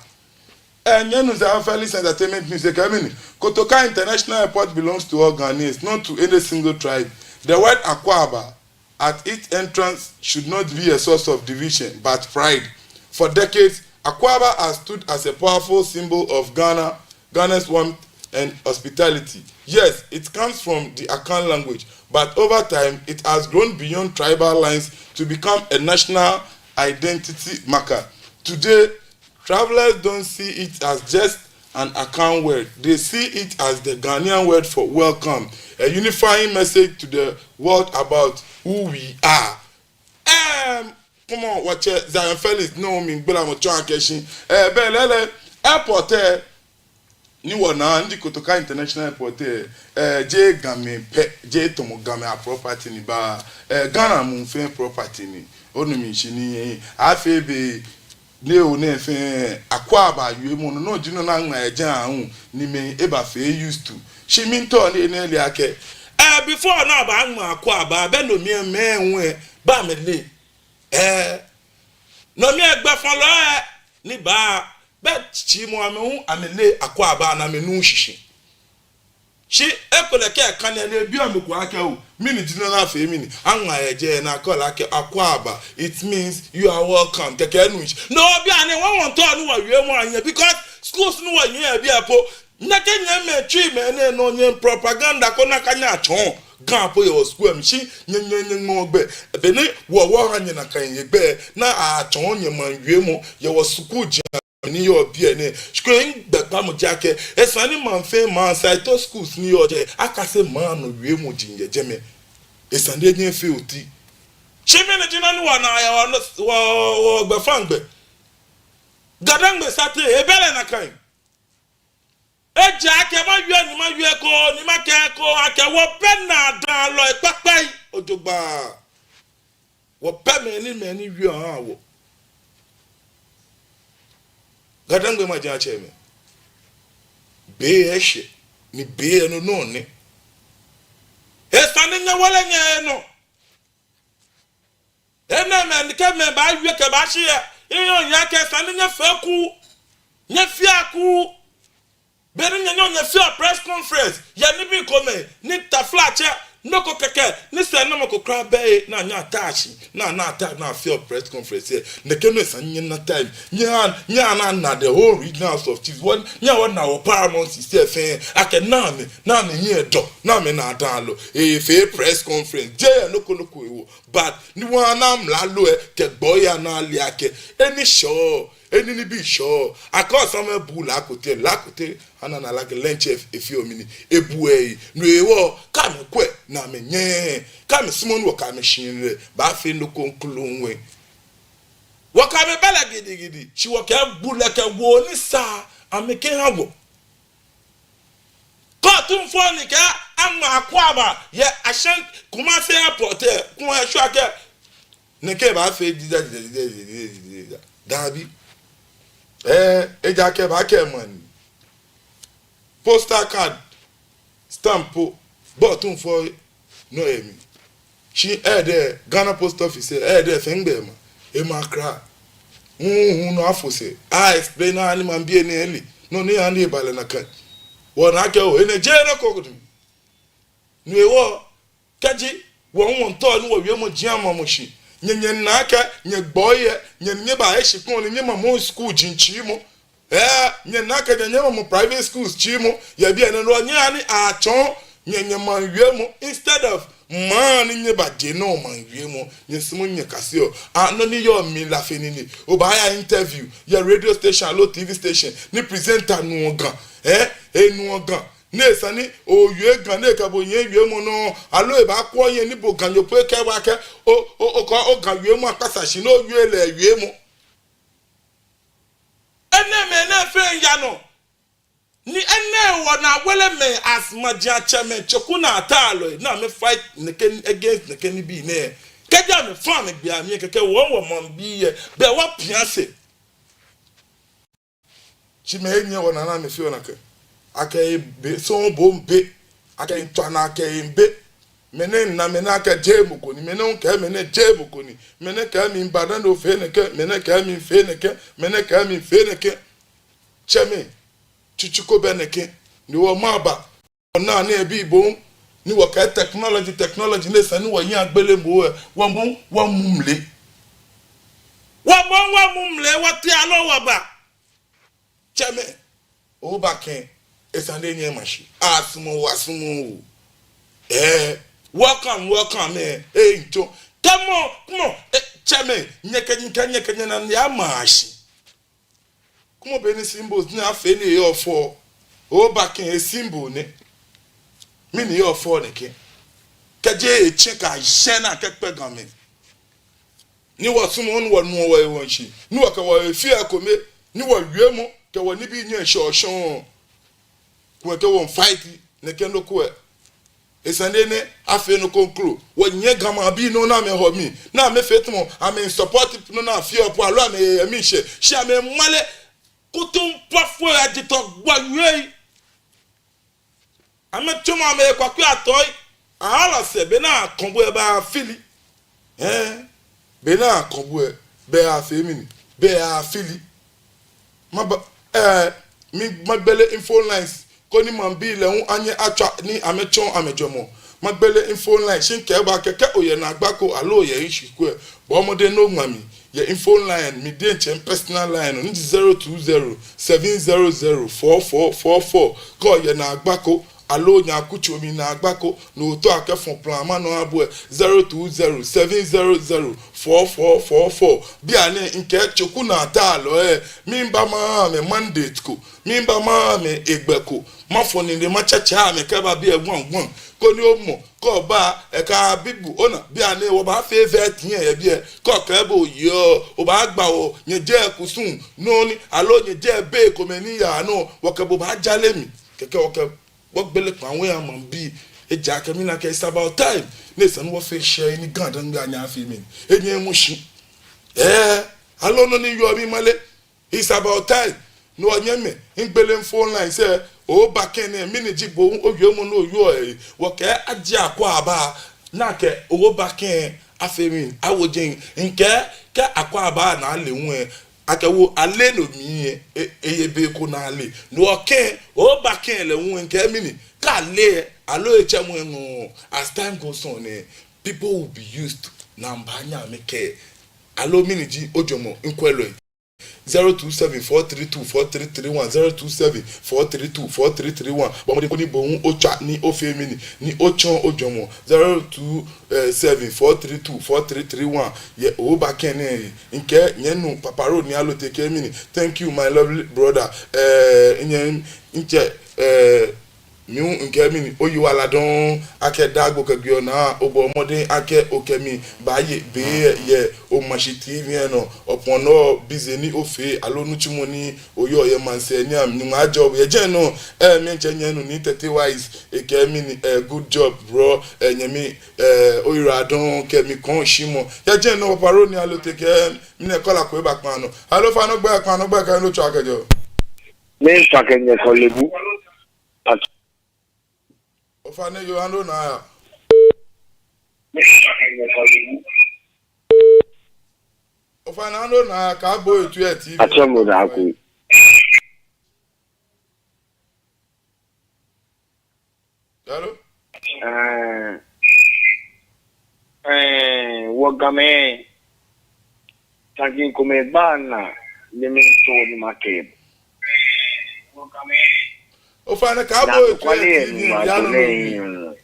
Eh, nyɛnu Zion Felix Entertainment News, ekɛɛ mɛni, Kotoka International Airport belongs to all Ghanaians, not to any single tribe. The word Akwaaba at its entrance should not be a source of division, but pride. For decades, Akwaaba has stood as a powerful symbol of Ghana, Ghana's warmth and hospitality. Yes, it comes from the Akan language, but over time, it has grown beyond tribal lines to become a national identity marker. Today, travelers don't see it as just an Akan word. They see it as the Ghanaian word for welcome, a unifying message to the world about who we are. Em, kwɛmɔ, wɔtsɛ Zion Felix nɔ mligbalamɔ tsɔɔ akɛ shi, eh, bɛ lɛɛlɛŋ, airport lɛ, ni wɔna, ni ji Kotoka International Airport lɛ, eh, jeee Gamɛi pɛ, jeee tamɔ Gamɛi a-property ni, baa, eh, Ghana muu fɛɛ property ni. Onu mi shishi ni, eh, afee be, Nɛɛ oo, nɛɛ fɛɛ Akwaaba wiemɔ nɔ, no ji nɔ ni aŋma yɛ jɛi aahu ni mɛi ebafee used to. Shi miitao ni enɛ ele akɛ, eh, before ni abaaŋma Akwaaba, bɛ no mli lɛ mɛi hu lɛ, bɛ amɛle. Eh, no mli lɛ gbɛfɔlɔi lɛ ni ba, bɛ tsitsi mɔ amɛ hu amɛle Akwaaba ni amɛnu shishi. Shi ekolɛ kɛ ekaneɔ lɛ, ebiɔ mɔ ko akɛ oo, mɛni ji nɔ ni afee mɛni, aŋma yɛ jɛi ni akɛɔ lɛ akɛ Akwaaba, it means you are welcome. Kɛkɛ enu shishi. No bianɛ, wɔ wɔmiitao ni wɔwiemɔ anyɛ, because schools ni wɔyɔɔ yɛ biɛ po, nɛkɛ nyɛmɛi tsuimɛi nɛɛ nɔ nyɛ propaganda ko nakai nyɛtsɔɔ. Ga po yɛ wɔ school lɛ mli shi nyɛ, nyɛ, nyɛŋmɛɔ gbɛ. Be ni wɔ, wɔha nyɛ nakai yɛ gbɛ ni atsɔɔ nyɛ maŋ wiemɔ yɛ wɔ school ji ni yɔɔ biɛ nɛɛ. Shi kwɛ, migbɛkpamɔ ji akɛ, esa ni maŋ fɛɛ maŋ, Saito schools ni yɔɔ jɛi, akase maŋ nɔ wiemɔ ji yɛ jɛmɛ. Esa ni enyɛ efee oti. Shi mɛni ji nɔ ni wɔnaa yɛ wɔ, wɔ, wɔ gbɛfaŋ gbɛ? Gadangme Sate, ebɛ lɛ nakai. Ejaakɛ mawie ni mawie eko, ni makɛɛ eko akɛ wɔbɛ naadaŋlɔi kpakpai jogbaŋŋ. Wɔbɛ mɛi ni, mɛi ni wieɔ haa wɔ. Gadangme maji atsɛmɛi. Be eshɛ, ni be lɛ nɔ nɔŋŋ nɛ. Esa ni nyɛwala nyɛhe nɔ. Enɛɛmɛi ni kɛ mɛi baawie kɛbashi lɛ, miheɔ miyeɔ akɛ esa ni nyɛfee kuu. Nyɛfea kuu. Be ni nyɛnyɛɔ nyɛfeɔ press conference yɛ nibii komɛi, ni taflatsɛ, nɔ ko kɛkɛ, ni sɛɛnamɔ ko kwraa bɛ lɛ, ni anyɛɔ ataa shi, ni ana ataa, ni afeɔ press conference lɛ. Nɛkɛ nɔ esa ni nyɛna time. Nyɛhaa, nyɛhaa ni ana the whole Regional House of Chiefs. Wɔ, nyɛhaa wɔna wɔ paramount system fɛɛ akɛ namɛi, namɛi nyɛ dɔ, namɛi naadaŋlɔ. Efee press conference. Jeee nɔ ko nɔ ko hewɔ. But ni wɔna mla loo lɛ kɛ gbɔi lɛ, ana ale akɛ eni shɔ, eni nibii shɔ. Akɛ Osama bu La Kote, La Kote, ana ana ale akɛ lɛntsɛ efeɔ mɛni, ebu lɛ. No hewɔ, kɛ amɛkwɛ ni amɛnyɛ, kɛ amɛsumɔ ni wɔkɛ amɛ shi lɛ, baafee nɔ ko kroko lɛ. Wɔkɛ amɛ bɛ lɛ gidigidi, shi wɔkɛɛ bulɛ kɛ woo ni sa, amɛkɛha wɔ. Kɛ otumfo ni kɛɛ aŋma Akwaaba yɛ Ashanti Kumasi Airport lɛ, kɛ eshwɛ akɛ nɛkɛ baafee dida, dida, dida, dida, dida, dida. Dabi. Eh, ejaakɛ baakɛɛ mɔ ni. Postal card, stamp po, bɔ otumfo nɔ yɛ mli. Shi edɛ, Ghana Post Office, edɛ fɛɛ gbɛ ma, ema kra. Huhu nɔ afo sɛɛ, a explain ni maŋbii lɛ ele. Nɔ ni yaa ni eba lɛ nakai. Wɔna akɛ oo, enɛ jeee nɔ ko ko dum. No hewɔ, kɛji wɔ hu wɔmiitao ni wɔwiemɔ ji amɛmɔ shi, nyɛ, nyɛna akɛ nyɛgbɔi lɛ, nyɛ, nyɛbaahe shi koni nyɛmamɔ school ji tsiimɔ. Eh, nyɛna akɛ nyɛ, nyɛmamɔ private schools tsiimɔ. Yɛ biɛ nɛɛ nɔ, nyɛhaa ni atsɔɔ nyɛ, nyɛmaŋ wiemɔ instead of maŋ ni nyɛbaje nɔ maŋ wiemɔ. Nyɛsumɔɔɔ nyɛkaseɔ. Ah, nɔ ni yɔɔ mli la fe nini. Obaaya interview yɛ radio station aloo T V station, ni presenter nuɔ Ga. Eh, enuɔ Ga. Ni esa ni owie Ga, ni ekɛ bo yɛ wiemɔ nɔ, aloo ebaakwɛ nyɛ ni bo Ganyo po ekɛɛ bo akɛ o, o, okɔ o Ga wiemɔ akpasa shi ni owie lɛ wiemɔ. Enɛɛmɛi nɛɛ fɛɛ yaa nɔ. Ni enɛ hewɔ ni wɔle mɛi as maji atsɛmɛi, tsoku ni ataa lɛ, ni amɛ fight nɛkɛ, against nɛkɛ nibii nɛɛ. Kɛji amɛfã amɛgbe amli lɛ, kɛkɛ wɔ, wɔmaŋbii lɛ, bɛ wɔpia sɛɛ. Shi mɛi enyɛ wɔna ni amɛfeɔ nakai. Akɛ ebe, sɔŋŋ bo miibe. Akɛ mitswa naa akɛ miibe. Mɛnɛ na mɛnɛ akɛ jeee mɔ ko ni. Mɛnɛ hu kɛɛ mɛnɛ jeee mɔ ko ni. Mɛnɛ kɛɛ miiba dani ofee nɛkɛ. Mɛnɛ kɛɛ miifee nɛkɛ. Mɛnɛ kɛɛ miifee nɛkɛ. Tsɛmɛi, tsutsu ko bɛ nɛkɛ. Ni wɔmaba. Wɔna ni ebi bo. Ni wɔkɛɛ technology, technology ni esa ni wɔyi agbele mɔ lɛ. Wɔmɔ, wɔmumle. Wɔmɔ, wɔmumle, wɔtee aloo wɔba. Tsɛmɛi, oba kɛ, esa ni nyɛma shi. Asumɔ, wɔsumɔɔɔ. Eh, welcome, welcome, eh, eh, nto. Come on, come on, eh, tsɛmɛi, nyɛkɛ, nyɛkɛ, nyɛkɛ, nyɛna, nyɛma shi. Come on, be ni symbols ni afee ni eyɔɔ fɛo. Oba kɛ e symbol nɛ. Mɛni yɔɔ fɛo nɛkɛ. Kɛji etsɛ kɛjɛ naa kɛkpɛ Gamɛi. Ni wɔsumɔɔ ni wɔnuɔ wɔhe wɔshi. Ni wɔkɛ wɔhe feɔ ekome. Ni wɔwiemɔ kɛ wɔnibii nyɛɔ shɔshɔɔ. Kwɛ kɛ wɔmiifight nɛkɛ nɔ ko lɛ. Esa ni afee nɔ kroko. Wɔnyɛ Ga maŋbii nɔ ni amɛhɔ mli, ni amɛfee tamɔ amɛ-support nɔ ni afeɔ po, aloo amɛyɛ miishɛɛ. Shi amɛmale kutumpafo ajitɔ gbawe. Amɛtsɔmɔ amɛ kwakwɛ atɔi. Ahala sɛɛ, be ni akɔmɔ bo lɛ, bɛ afili. Ɛɛ, be ni akɔmɔ bo lɛ, bɛ afee mɛni? Bɛ afili. Maba, ɛɛ, mi, magbele phone lines koni maŋbii lɛ hu anyɛ atswa ni amɛtsɔɔ amɛjwɛŋmɔ. Magbele phone line, shi mikɛɛ bo akɛ kɛ oyɛ naagba ko aloo oyɛ issue ko lɛ, bɔɔ mɔdɛŋ ni oŋma mi yɛ phone line, mi diɛŋtsɛ personal line, no ji zero two zero seven zero zero four four four four. Kɛ oyɛ naagba ko aloo nyɛ akutso mli naagba ko ni otaoɔ akɛ fɔ̃ plan ma nɔ aha bo lɛ, zero two zero seven zero zero four four four four. Bianɛ mikɛɛ Tsokunaatalɔi lɛ, miiba maha amɛ mandate ko, miiba maha amɛ hegbɛ ko, mafɔ̃ nine matsɛtsɛ amɛ kɛba biɛ gwaŋgwaŋ, koni omɔ, kɛ oba lɛ, ekabi bo, ona, bianɛ wɔbaafee vetting yɛ biɛ, kɛ okɛɛ bo oyeɔ, obaagba wɔ, nyɛjɛ kusum nɔ ni, aloo nyɛjɛ bei komɛi ni yaa nɔ, wɔkɛ bo baajale mli, kɛkɛ wɔkɛ wɔgbele kpãa wɔha maŋbii. Ejaakɛ mina akɛ it's about time ni esa ni wɔfee shɛɛ ni Ga-Dangme anyɛ afee mɛni? Enyɛ emu shi. Ɛɛ, aloo nɔ ni yɔɔ mimale. It's about time. No hewɔ nyɛmimɛi, migbele phone lines lɛ, obaakɛɛ nɛɛ, mɛni ji bo owiemɔ ni oyɔɔ lɛ, wɔkɛɛ ajie akwaaba, ni akɛ obaakɛɛ afee mɛni? Awo jeŋ. Mikɛɛ kɛ akwaaba ni ale hu lɛ, akɛwo ale no mli lɛ, e, eye be ko ni ale. No hewɔ kɛ obaakɛɛ lɛ hu lɛ, mikɛɛ mɛni? Kɛ ale lɛ, aloo etsɛmɔ lɛ ŋɔɔ. As time goes on lɛ, people will be used to, ni amɛbaanyɛ amɛkɛɛ. Aloo mɛni ji ojwɛŋmɔ, mikwɛlɔi? Zero two seven four three two four three three one, zero two seven four three two four three three one. Bɔɔ mɔdɛŋ koni bo hu otswa ni ofee mɛni? Ni otsɔɔ ojwɛŋmɔ. Zero two seven four three two four three three one. Yɛ obaakɛɛ nɛɛ, mikɛɛ nyɛnu Papa Ro Nii Allotey kɛɛ mɛni? Thank you, my lovely brother. Ɛɛ, nyɛ, mitsɛ, ɛɛ, mi hu mikɛɛ mɛni? Oyiwaladɔŋŋ akɛ daa gbi okɛ gbi ona, obɔ mɔdɛŋ akɛ okɛ mi baaye be yɛ Omashi T V lɛ nɔ. Ofainɛ, busy ni ofee, aloo nitsumɔ ni oyɔɔ yɛ maŋsɛɛ nɛɛ mli, Nyɔŋmɔ ajɔɔ bo yɛ jɛmɛ nɔ. Ɛɛ, mitsɛ nyɛnu Nii Tete Wise, ekɛɛ mɛni? Ɛɛ, good job, bro. Ɛɛ, nyɛmi, ɛɛ, oyiwaladɔŋŋ kɛ mikɔŋshimɔ. Yɛ jɛmɛ nɔ, Papa Ro Nii Allotey kɛɛ mɛni? Caller ko eba kpãa nɔ. Hello, ofainɛ ogbɛi, kpãa nɔ ogbɛi kɛ he ni otsɛɔ kɛjɛɔ. Miikpa kɛ nyɛ kɔ Lebu. Ofainɛ, yoo, ha ni ona aya. Ofainɛ, ha ni ona aya, kaabo etoi yɛ T V. Atsɛɔ mi Daa Kui. Hello? Ɛɛ, ɛɛ, wɔ Gamɛi, taji komɛi gba naa ni mito ni makɛɛ. Ofainɛ, kaabo etoi yɛ T V lɛ, ya nɔ nɔ.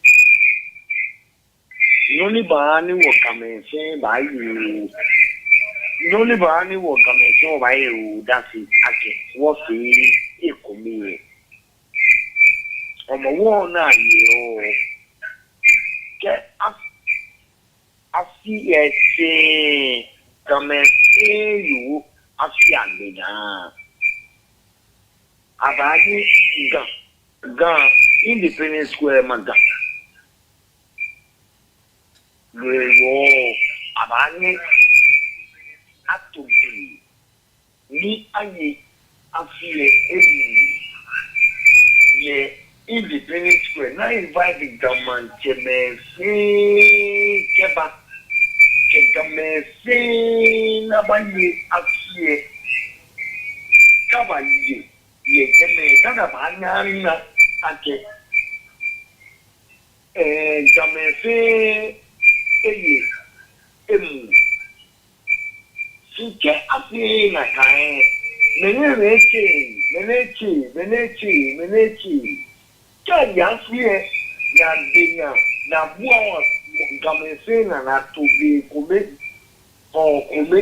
Nɔ ni baaha ni wɔ Gamɛi fɛɛ baaye, nɔ ni baaha ni wɔ Gamɛi fɛɛ baaye odase akɛ wɔfee ekome lɛ, Hɔmɔwɔ naa yeɔ. Kɛ a, afi lɛ sɛɛ, Gamɛi fɛɛ yeɔ afi agbe naa. Abaanyɛ Ga, Ga, Independence Square ma Ga. No hewɔ abaanyɛ ato be ni aye afi lɛ emuu yɛ Independence Square ni a-invite Ga maŋtsɛmɛi fɛɛ kɛba, kɛ Gamɛi fɛɛ ni abaye afi lɛ, kɛbaye yɛ jɛmɛ, dani abaanyɛ ana akɛ, ɛɛ, Gamɛi fɛɛ eye emuu. Shi kɛ afeee nakai lɛ, mɛni etsɛ, mɛni etsɛ, mɛni etsɛ, mɛni etsɛ? Kɛ aye afi lɛ, ni agbe naa, ni abua wɔ Gamɛi fɛɛ naa, ni ato be kome, hɔɔ kome,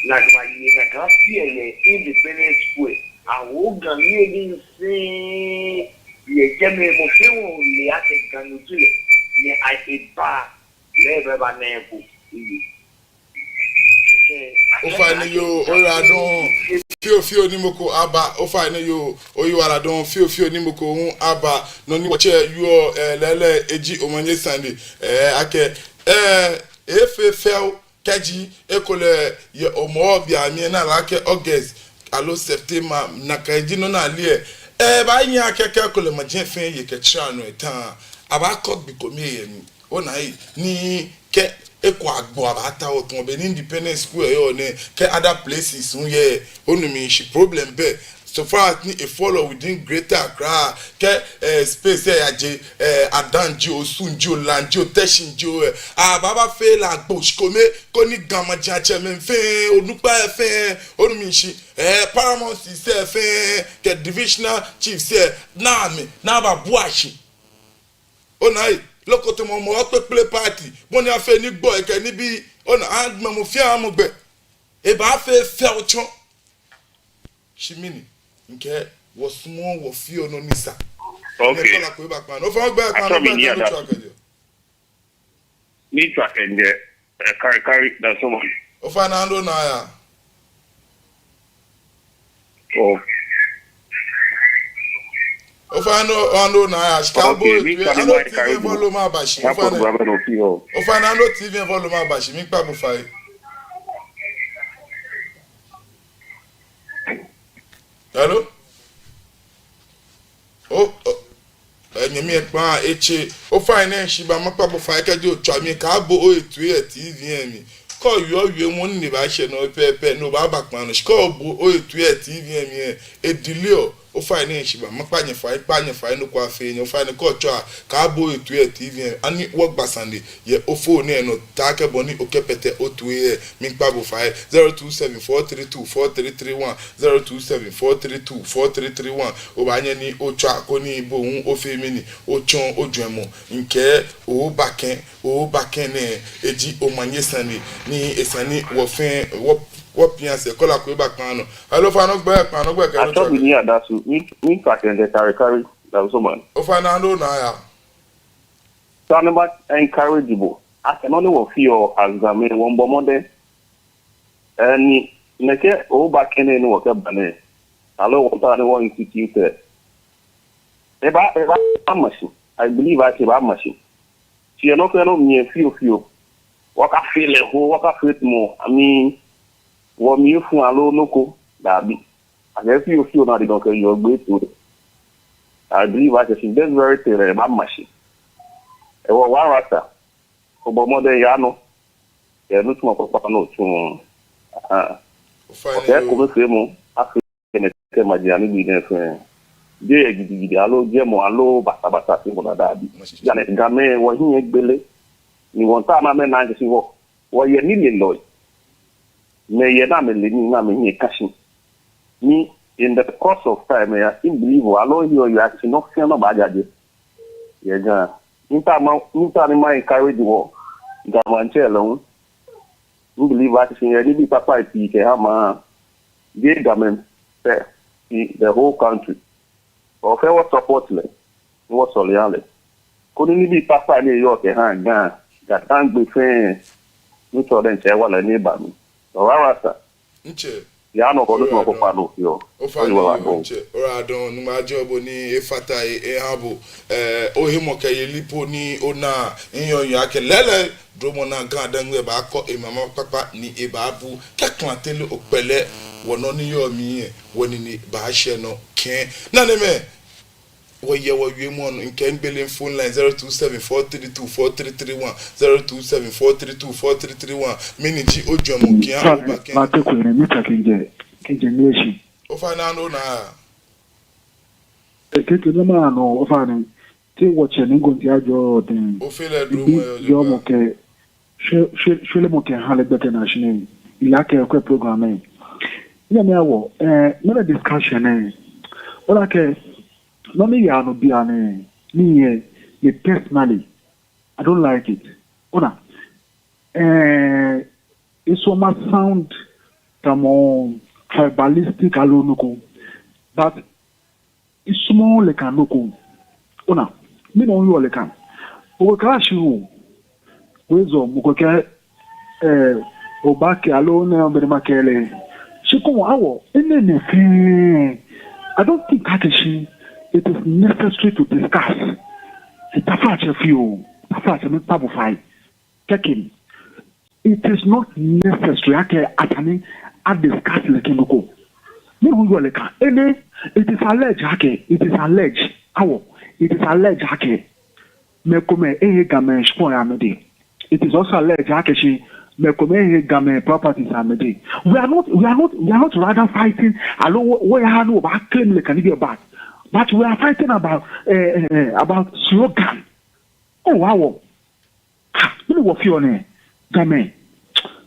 ni akɛbaye nakai afi lɛ yɛ Independence Square. Awo Ga niyenii fɛɛ yɛ jɛmɛ, mɔ fɛɛ mɔ le akɛ Ganyo ji lɛ, ni a, eba lɛ, ebaba nɛɛ ko eye. Ofainɛ yoo, oyiwaladɔŋŋ fioo fioo ni mɔ ko aba. Ofainɛ yoo, oyiwaladɔŋŋ fioo fioo ni mɔ ko hu aba. Nɔ ni wɔtsɛ yoo, eh, lɛɛlɛŋ eji omanye sane, eh, akɛ, eh, efee fɛo kɛji ekolɛ yɛ Hɔmɔwɔ bianɛ ni ale akɛ August aloo September nakai ji nɔ ni ale lɛ, eh, ebaanyiɛ akɛ kɛ ekolɛ maji fɛɛ ye kɛtsara nɔ eta, abaakɔ gbi kome yɛ mli. Ona ei, ni kɛ eko agbo abaata otɔ̃ be ni Independence Square yɔɔ nɛɛ, kɛ other places hu yɛ, onu mishishi, problem bɛ. So far as ni e fall within Greater Accra, kɛ, eh, space lɛ yaje, eh, Adan jio, Osun jio, Lan jio, Teshie jio, eh, abaaba fɛɛ lɛ agbo shikome, koni Ga majiatsɛmɛi fɛɛ, onukpai fɛɛ, onu mishishi, eh, paramountcies fɛɛ, kɛ divisional chiefs lɛ, ni amɛ, ni ababua shi. Ona ei, loko tamɔ mɔ okpekple party, bɔ ni afee ni gbɔ ekɛ nibii, ona, agbɛnɛ mɔ fɛɛ amɔ gbɛ. Ebaafee fɛo tsɔ. Shi mɛni, mikɛɛ wɔsumɔɔɔ wɔfeɔ nɔ ni sa. Okay. Ni caller ko eba kpaa nɔ. Ofainɛ ogbɛi kpaa nɔ, ogbɛi kpaa nɔ, otswa kɛjɛ. Mitswa kɛjɛ, eh, Karikari, Dansoman. Ofainɛ, ando na ya. Oh. Ofainɛ, ando na ya. Shi kɛ abo, okay, mitswa ni ando T V volume aba shi. Ofainɛ, ando T V volume aba shi. Miikpa bo fai. Hello? Oh, oh. Enyɛmi ekpaa etse. Ofainɛ, shi ba makpa bo fai kɛji otswa mi, kɛ abo ohe toi yɛ T V lɛ mli. Kɛ owie owiemɔ ni baashɛ nɔ pɛpɛɛpɛ, no baaba kpaa nɔ. Shi kɛ obo ohe toi yɛ T V lɛ mli lɛ, edeleɔ. Ofainɛ, shi ba makpa nyɛ fai, kpa nyɛ fai, nɔ ko afee nyɛ. Ofainɛ, kɛ otswa, kɛ abo ohe toi yɛ T V lɛ mli. Ani wɔgba sane yɛ ofoni lɛ nɔ, taakɛ bɔ ni okɛkpɛtɛ otoi lɛ. Miikpa bo fai, zero two seven four three two four three three one, zero two seven four three two four three three one. Obaanyɛ ni otswa koni bo hu ofee mɛni, otsɔɔ ojwɛŋmɔ. Mikɛɛ oobakɛ, oobakɛ nɛɛ, eji omanye sane, ni esa ni wɔ fɛɛ, wɔ, wɔpia sɛɛ. Caller ko eba kpaa nɔ. Hello, ofainɛ ogbɛi kpaa nɔ, ogbɛi kɛ nɔ otswa. Atsɔ mi ni Adasu, mi, mitswa kɛjɛ Karikari, Dansoman. Ofainɛ, ando na ya. Sane ni ma encourage bo, akɛ nɔ ni wɔfeɔ as Gamɛi, wɔmiibɔ mɔdɛŋ. Ɛɛ, ni nɛkɛ oobakɛ nɛɛ ni wɔkɛba nɛɛ, aloo wɔmiitao ni wɔ institute lɛ, ebaa, ebaama shi. I believe akɛ ebaama shi. Shi yɛ nɔ fɛɛ nɔ mli lɛ fioo fioo, wɔkafee lɛ hu, wɔkafee tamɔ, I mean, wɔmli efu aloo nɔ ko, daabi. Akɛ fioo fioo ni adidɔŋ kɛyeɔ gbɛ toi. I believe akɛ since this very thing lɛ, ebaama shi. Hewɔ One Rasta, obɔ mɔdɛŋ yaa nɔ. Yɛ nitsumɔ kpakpa ni otsuɔ. Aha. Ofainɛ, okɛ yoo, ekomefeemɔ afee nɛkɛ maji anibii nɛɛ fɛɛ. Jeee yɛ gidigidi aloo jɛmɔ aloo basabasa feemɔ daabi. Mashi. Jeee nɛ Gamɛi wɔhiɛ egbele. Ni wɔmiitao ni amɛna akɛ shi wɔ, wɔyɛ nilelɔi. Mɛi yɛ ni amɛle nii ni amɛhiɛ ka shi. Ni in the course of time lɛ, I believe aloo hiɛ oya shi nɔ fɛɛ nɔ baajaje. Yɛ Ga. Miitao ma, miitao ni ma encourage wɔ Ga maŋtsɛ lɛ hu. I believe akɛ shi eyɛ nibii kpakpai pii kɛha maŋ. Jeee Gamɛi pɛ, in the whole country. Wɔ fɛɛ wɔ support lɛ, ni wɔsɔle wɔha lɛ. Koni nibii kpakpai ni eyɔɔ kɛha Ga, Ga Dangme fɛɛ, ni tsɔ diɛŋtsɛ wala ni eba mli. Ɔwara sa. Ntsɛ. Yaa nɔ kɔ, nɔ ko kpa nɔ fioo. Ofainɛ, oyiwaladɔŋŋ. Ntsɛ, oyiwaladɔŋŋ, Nyɔŋmɔ ajɔɔ bo ni efata he eha bo. Eh, ohemɔkɛyeli po ni ona, miyɔɔ miyɔɔ akɛ lɛɛlɛŋ, dromɔ naa Ga Dangme baakɔ emama kpakpa ni ebaabu. Kɛ klante lɛ okpɛlɛ, wɔnɔ ni yɔɔ mli lɛ, wɔnine baashɛ nɔ kɛŋ. Nanemɛi, wɔyɛ wɔwiemɔ nɔ, mikɛ migbele phone line zero two seven four three two four three three one, zero two seven four three two four three three one. Mɛni ji ojwɛŋmɔ kɛha oobakɛ? Mate kwɛ nɛ, mitswa kɛjɛ, kɛjɛ Ngleshie. Ofainɛ, ando na ya. Ekeke nɔ ma nɔ, ofainɛ, te wɔtsɛ ni gɔnti ajɔ tɛŋ. Ofee lɛ dromɔ yɛ jɔɔmɔ kɛ, shwe, shwe, shwelemɔ kɛha lɛ gbɛkɛ naa shi nɛɛ. Ila kɛ kwɛ program lɛ. Nyɛmi awɔ, eh, mɛnɛ discussion lɛ. Ola kɛ, nɔ ni yaa nɔ bianɛ, ni yɛ, yɛ personally, I don't like it. Ona, eh, esɔ ma sound tamɔ tribalistic aloo nɔ ko, but misumɔɔɔ lɛ kɛ nɔ ko. Ona, mi nɔ yɔɔ lɛ kɛ. Okɛ kala shi o, wezɔ, mɔ ko kɛ, eh, Obaakɛɛ aloo nɛɛ obɛni makɛɛ lɛ. Shi kɔn awɔ, enɛɛmɛi fɛɛ, I don't think akɛ shi it is necessary to discuss. Taflatsɛ fioo, taflatsɛ miikpa bo fai. Kɛkɛ, it is not necessary akɛ esa ni a discuss nɛkɛ nɔ ko. Mihewɔ lɛ ka, enɛ, it is alleged akɛ, it is alleged, awɔ, it is alleged akɛ mɛi komɛi ehe Gamɛi shikpɔŋ yɛ amɛdɛŋ. It is also alleged akɛ shi mɛi komɛi ehe Gamɛi properties yɛ amɛdɛŋ. We are not, we are not, we are not rather fighting aloo wɔ, wɔyaha ni wɔbaa claim lɛ kɛ nibii back. But we are fighting about, eh, eh, eh, about slogan. Oh, wow. Ah, mɛni wɔfeɔ nɛɛ, Gamɛi.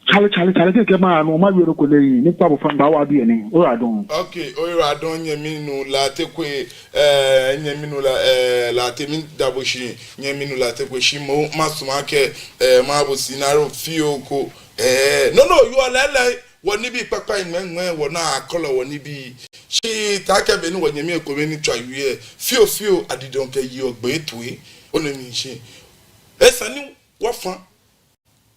Chale, chale, chale, kɛkɛ ma no, mawie nɔ ko lɛ, miikpa bo fai, mibaawie biɛ nɛɛ. Oyiwaladɔŋŋ. Okay, oyiwaladɔŋŋ, nyɛmi nuu Lartey Kwei, eh, nyɛmi nuu La, eh, Lartey, miida bo shi, nyɛmi nuu Lartey Kwei, shi moŋ, masumɔ akɛ, eh, mabo scenario fioo ko, eh, no, no, you are lɛɛlɛŋ, wɔnibii kpakpai ŋmɛŋmɛ, wɔnaa akɔlɔ wɔnibii. Shi taakɛ beni wɔnyɛmi ekomɛi ni tswa wie, fioo, fioo, adidɔŋ kɛ yiɔ gbɛ toi, onu mishishi. Esa ni wɔfã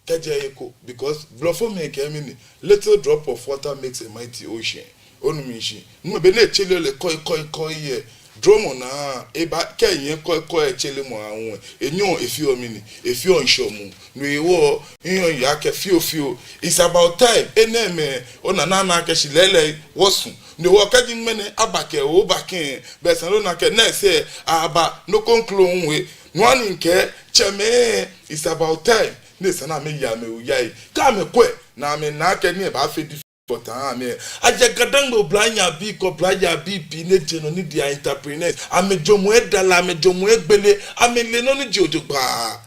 kɛjɛ he ko, because blɔfomɛi kɛɛ mɛni, little drop of water makes a mighty ocean. Onu mishishi. No be ni etsɛre lɛ kɔi, kɔi, kɔi yɛ dromɔ naa, ebaakɛ enyɛ kɔi, kɔi etselemɔ aahu, enyɛɔ efeɔ mɛni, efeɔ ŋshɔ muu. No hewɔ, miheɔ miyeɔ akɛ fioo, fioo, it's about time. Enɛɛmɛi, ona, ana akɛ shi lɛɛlɛŋ wɔsu. No hewɔ kɛji ŋmɛnɛ aba kɛ, oba kɛ, bɛ esa ni ona akɛ nɛɛ sɛɛ aba, nɔ ko ŋkroo hu we. No hewɔ ni mikɛɛ, tsɛmɛi, it's about time. Ni esa ni amɛye amɛhe oyai. Kɛ amɛkwɛ ni amɛna akɛ nii lɛ baafee difficult aha amɛ. Ajɛ Ga-Dangme oblahii abii kɛ oblahii abii pii ni jɛ nɔ ni ji entrepreneurs. Amɛjwɛŋmɔ eda lɛ, amɛjwɛŋmɔ egbele, amɛle nɔ ni ji jogbaŋŋ.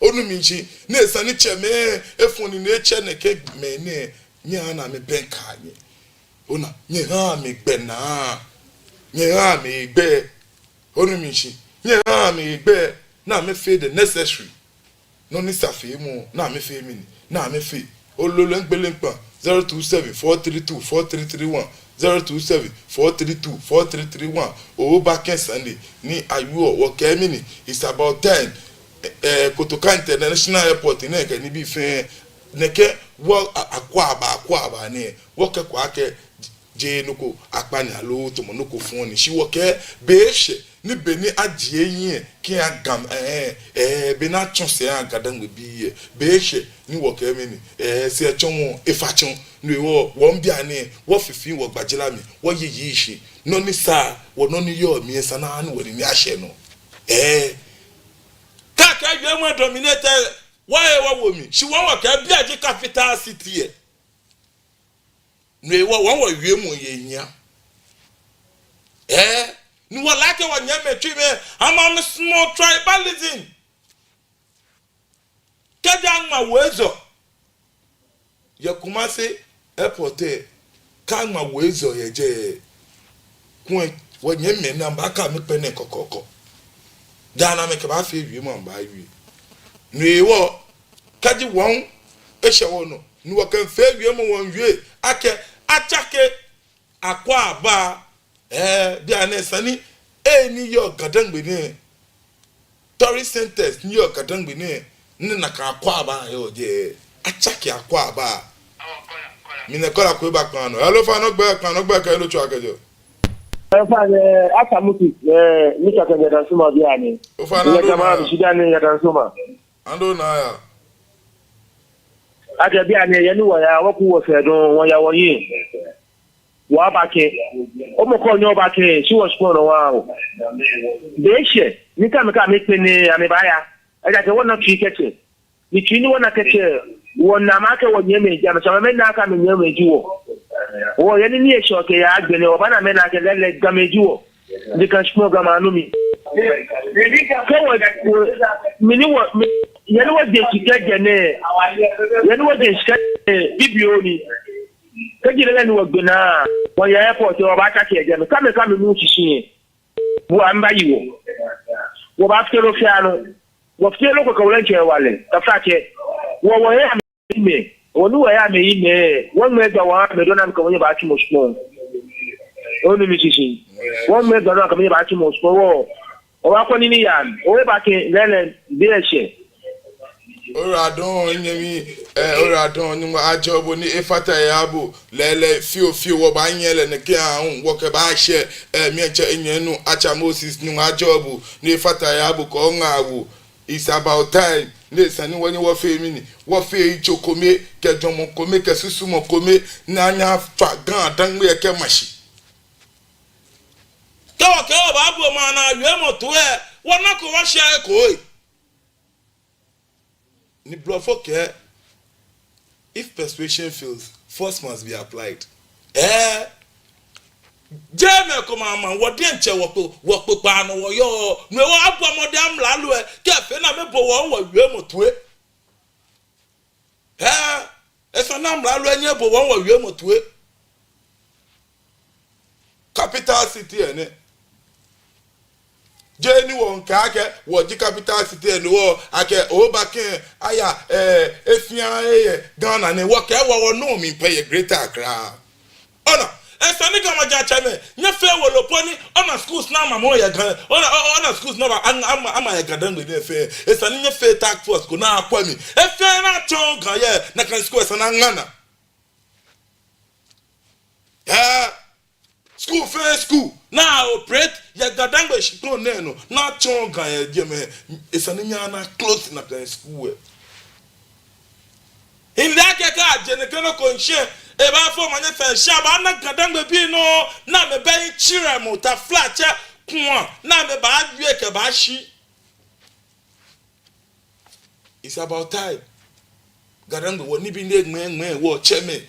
Onu mishishi, ni esa ni tsɛmɛi efɔ nine etsɛ nɛkɛ mɛi nɛɛ, nyɛhaa ni amɛbɛŋkɛ nyɛ. Ona, nyɛhaa amɛ gbɛ naa, nyɛhaa amɛ gbɛ. Onu mishishi, nyɛhaa amɛ gbɛ, ni amɛfee the necessary. Nɔ ni sa feemɔ, ni amɛfee mɛni, ni amɛfee. Ololo ŋgbele ŋkpa, zero two seven four three two four three three one, zero two seven four three two four three three one. Oba kɛ sane ni ayɔɔ, wɔkɛɛ mɛni, it's about time. Eh, eh, Kotoka International Airport nɛɛ kɛ nibii fɛɛ, nɛkɛ wɔ a-, Akwaaba, Akwaaba nɛɛ, wɔkɛkwɛ akɛ jeee nɔ ko akpa ni aloo tamɔ nɔ ko fɔŋ ni. Shi wɔkɛɛ be eshɛ ni be ni ajie ehiɛ kɛha Gamɛi, eh, eh, be ni atsɔ sɛɛ aha Ga-Dangme bii lɛ, be eshɛ ni wɔkɛɛ mɛni, eh, sɛɛtsɔɔmɔ efa tsɔ. No hewɔ, wɔ bianɛ, wɔfifii wɔgbajela mli, wɔyiyi shi. Nɔ ni sa, wɔ nɔ ni yɔɔ mli lɛ esa ni wɔnine ashɛ nɔ. Eh. Kɛ akɛ wiemɔ dominate, wɔhe wɔwo mli. Shi wɔ wɔkɛɛ biɛ ji capital city lɛ. No hewɔ, wɔ wɔwiemɔ yɛ nyɛ. Eh, ni wɔle akɛ wɔnyɛmimɛi Twimɛi, amɛ amɛsumɔɔ tribalism. Kɛji aŋma wɔ ezɔ yɛ Kumasi airport lɛ, kɛ aŋma wɔ ezɔ yɛ jɛi, kulɛ wɔnyɛmimɛi ni amɛbaakɛ amɛ kpɛlɛ kɔkɔɔkɔ. Daa nɛɛ amɛkɛbaafee wiemɔ amɛbaawie. No hewɔ, kɛji wɔ hu eshɛ wɔnɔ, ni wɔkɛmiifee wiemɔ wɔmiiwie akɛ atsake Akwaaba, eh, bianɛ esa ni, eh, nii ni yɔɔ Ga-Dangme nɛɛ, tourist centers ni yɔɔ Ga-Dangme nɛɛ, ni nakai Akwaaba yɔɔ jɛi, atsake Akwaaba. Mina caller ko eba kpaa nɔ. Hello, ofainɛ ogbɛi, kpaa nɔ ogbɛi kɛ he ni otsɛɔ kɛjɛɔ. Ofainɛ, Asamuti, eh, miitsɛ kɛjɛ Dansoman bianɛ. Ofainɛ, Adonai. Miitsɛ kɛjɛ Dansoman. Adonai. Akɛ bianɛ, he ni wɔyaa, wɔku wɔsɛɛ dɔŋŋ, wɔyaa wɔhiɛ. Wɔbaakɛɛ, omɔ ko nyɛ obaakɛɛ, shi wɔshikpɔŋ nɔ wɔwo. Be eshɛ ni kɛ amɛkɛ amɛkpɛlɛ amɛbaaya. Ejaakɛ wɔna Twi kɛtsɛ. Ni Twi ni wɔna kɛtsɛ, wɔna amɛ akɛ wɔnyɛmimɛi ji amɛ, shi amɛna akɛ amɛnyɛmimɛi ji wɔ. Wɔ he ni nii eshɛ kɛyaa agbɛnɛ, wɔbaana amɛna akɛ lɛɛlɛŋ Gamɛi ji wɔ. Ni Ga shikpɔŋ Gamɛi anɔ mli. Kɛ wɔ, wɔ, mɛni wɔ, mɛ, he ni wɔje shi kɛjɛ nɛɛ, he ni wɔje shi kɛjɛ nɛɛ, bibioo nɛɛ. Kɛji lɛɛlɛŋ ni wɔgbe naa, wɔya airport, wɔbaatsake yɛ jɛmɛ. Kɛ amɛkɛ amɛnu shishi lɛ, wɔ amɛbaayi wɔ. Wɔbaafite nɔ fɛɛ nɔ. Wɔfite nɔ ko kɛ wɔlɛŋ tsɛ wa lɛ, taflatsɛ. Wɔ, wɔhe amɛyi amɛ. Wɔ ni wɔhe amɛyi amɛ. Wɔŋmɛɛ gbɛ wɔha amɛ dɔŋŋ ni amɛkɛ wɔhiɛ baatsu mɔ shikpɔŋ. Onu mishishi. Wɔŋmɛɛ gbɛ dɔŋŋ ni amɛkɛ wɔhiɛ baatsu mɔ shikpɔŋ. Wɔ, wɔbaakɔ nii ni yaa mli. Obaakɛɛ lɛɛlɛŋ be eshɛ. Oyiwaladɔŋŋ, minyɛmi, eh, oyiwaladɔŋŋ, Nyɔŋmɔ ajɔɔ bo ni efata he aha bo. Lɛɛlɛŋ fioo fioo wɔbaanyiɛ lɛ nɛkɛ aahu, wɔkɛbaashɛ, eh, miitsɛ minyɛmi nuu Atsa Moses, Nyɔŋmɔ ajɔɔ bo ni efata he aha bo kɛ oŋaawoo. It's about time. Ni esa ni wɔnyɛ wɔfee mɛni? Wɔfee yitso kome, kɛ jwɛŋmɔ kome, kɛ susumɔ kome, ni anyɛ afa GaDangme lɛ kɛma shi. Kɛ wɔ, kɛ wɔbaabo maŋ naa wiemɔ toi lɛ, wɔnako wɔshɛ eko lɛ. Ni blɔfo kɛɛ, if persuasion fails, force must be applied. Eh, jɛmɛ ko maŋ maŋ, wɔ diɛŋtsɛ wɔkpe, wɔkpokpaa nɔ wɔyɔɔ, no hewɔ wɔbɔ mɔdɛŋ amralo lɛ, kɛ efee ni amɛbo wɔ wɔwiemɔ toi. Eh, esa ni amralo lɛ nyɛ ebo wɔ wɔwiemɔ toi. Capital city lɛ nɛ. Jeee ni wɔŋkɛɛ akɛ wɔji capital city lɛ nɛ, wɔ akɛ Oobakɛ aya, eh, efia eyɛ Ghana nɛɛ, wɔkɛɛ wɔ wɔnɔ mli pɛ yɛ Greater Accra. Ona, esa ni Ga majiatsɛmɛi, nyɛfea wolo po ni, ona schools ni amamɔ yɛ Ga, ona, o-, ona schools ni ama, ama, ama yɛ Ga Dangme nɛɛ fɛɛ. Esa ni nyɛfea task force ko ni akwɛ mli. Efee ni atsɔɔ Ga yɛ, nakai school esa ni aŋa naa. Eh, school fɛɛ school ni a-operate yɛ Ga Dangme shikpɔŋ nɛɛ nɔ, ni atsɔɔ Ga yɛ jɛmɛ, esa ni nyɛna close nakai school lɛ. Mile akɛ kɛ aje nɛkɛ nɔ ko shishi, ebaafo omanye fɛɛ shi, abaana Ga Dangme bii nɔ, ni amɛbɛ yitserɛmɔ, taflatsɛ, kua, ni amɛbaawie kɛbashi. It's about time. Ga Dangme, wɔnibii nɛɛ ŋmɛɛ ŋmɛɛ wɔtsɛmɛi.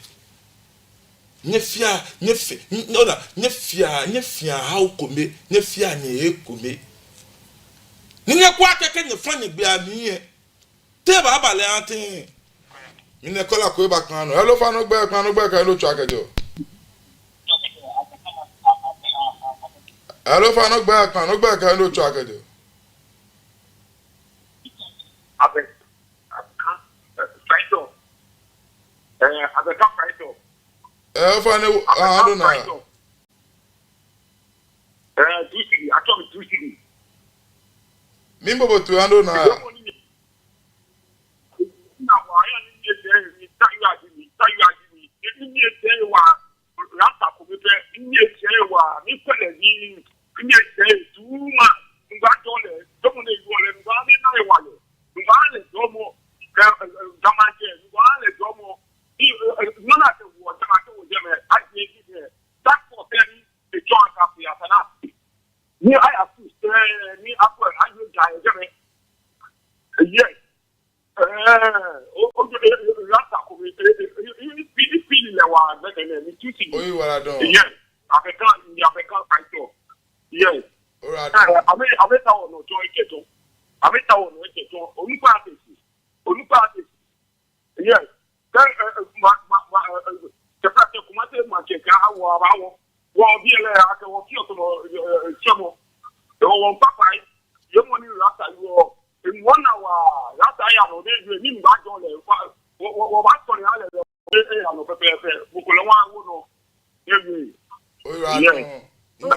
Nyɛfea, nyɛfe-, ny-, ona, nyɛfea, nyɛfea hao kome, nyɛfea nyɛhe kome. Ni nyɛkwɛa akɛ kɛ nyɛfa nyɛgbea mli lɛ, te ebaaba lɛ atɛŋ. Mina caller ko eba kpaa nɔ. Hello, ofainɛ ogbɛi, kpaa nɔ ogbɛi kɛ he ni otswaa kɛjɛɔ. Hello, ofainɛ ogbɛi, kpaa nɔ ogbɛi kɛ he ni otswaa kɛjɛɔ. Abɛ, Abɛka, eh, Faitɔ. Eh, Abɛka Faitɔ. Eh, ofainɛ, Abɛka ah, I don't know. Faitɔ. Eh, two cedi, atsɔɔ mi two cedi. Miibo bo toi, I don't know. Yɛ mɔ ni mi, na wa ya ni mi ete, mi ta ya di mi, ta ya di mi. Ni mi ete wa, rasta ko mi pɛ, mi ete wa, mi pɛ lɛ ni, mi ete tuma, ngba jɔ lɛ, jɔmɔ ni yɔɔ lɛ, ngba ni na wa lɛ, ngba lɛ jɔmɔ, eh, eh, eh, jama jɛ, ngba lɛ jɔmɔ, ni, eh, eh, nɔ ni akɛ wɔ, jama kɛ wɔ jɛmɛ, a je ji jɛ, that for ten, e jɔ aka fi asana. Ni aya fi, eh, ni akɔ, ayo ja, eh, jɛmɛ. Yes. Eh, o, o, eh, eh, rasta ko mi, eh, eh, eh, eh, eh, eh, eh, lɛ wa, ne, ne, ne, mi two cedi. Oyiwaladɔŋŋ. Yes. Abɛka, Abɛka Faitɔ. Yes. Oyiwaladɔŋŋ. Eh, amɛ, amɛta wɔ nɔ jɔ ekɛjɔ. Amɛta wɔ nɔ ekɛjɔ. Onukpa atesi. Onukpa atesi. Yes. Kɛ, eh, eh, ma, ma, ma, eh, eh, kɛ fɛɛ kɛ Kumasi maŋtsɛ kɛ awɔ, abawɔ. Wɔ biɛ lɛ, akɛ wɔ fioo tɔnɔ, eh, eh, eh, tsɛmɔ. Wɔ, wɔ papa yi. Yɛ mɔ ni rasta yi wɔ. Ŋwɔ na wa, rasta ya nɔ, ne yue, ni ngba jɔ lɛ, wa, wɔ, wɔ, wɔbaasɔle aha lɛ, e, e, ya nɔ pɛpɛɛpɛ, mɔ ko lɛ wa wo nɔ, ne yue. Oyiwaladɔŋŋ. Yes.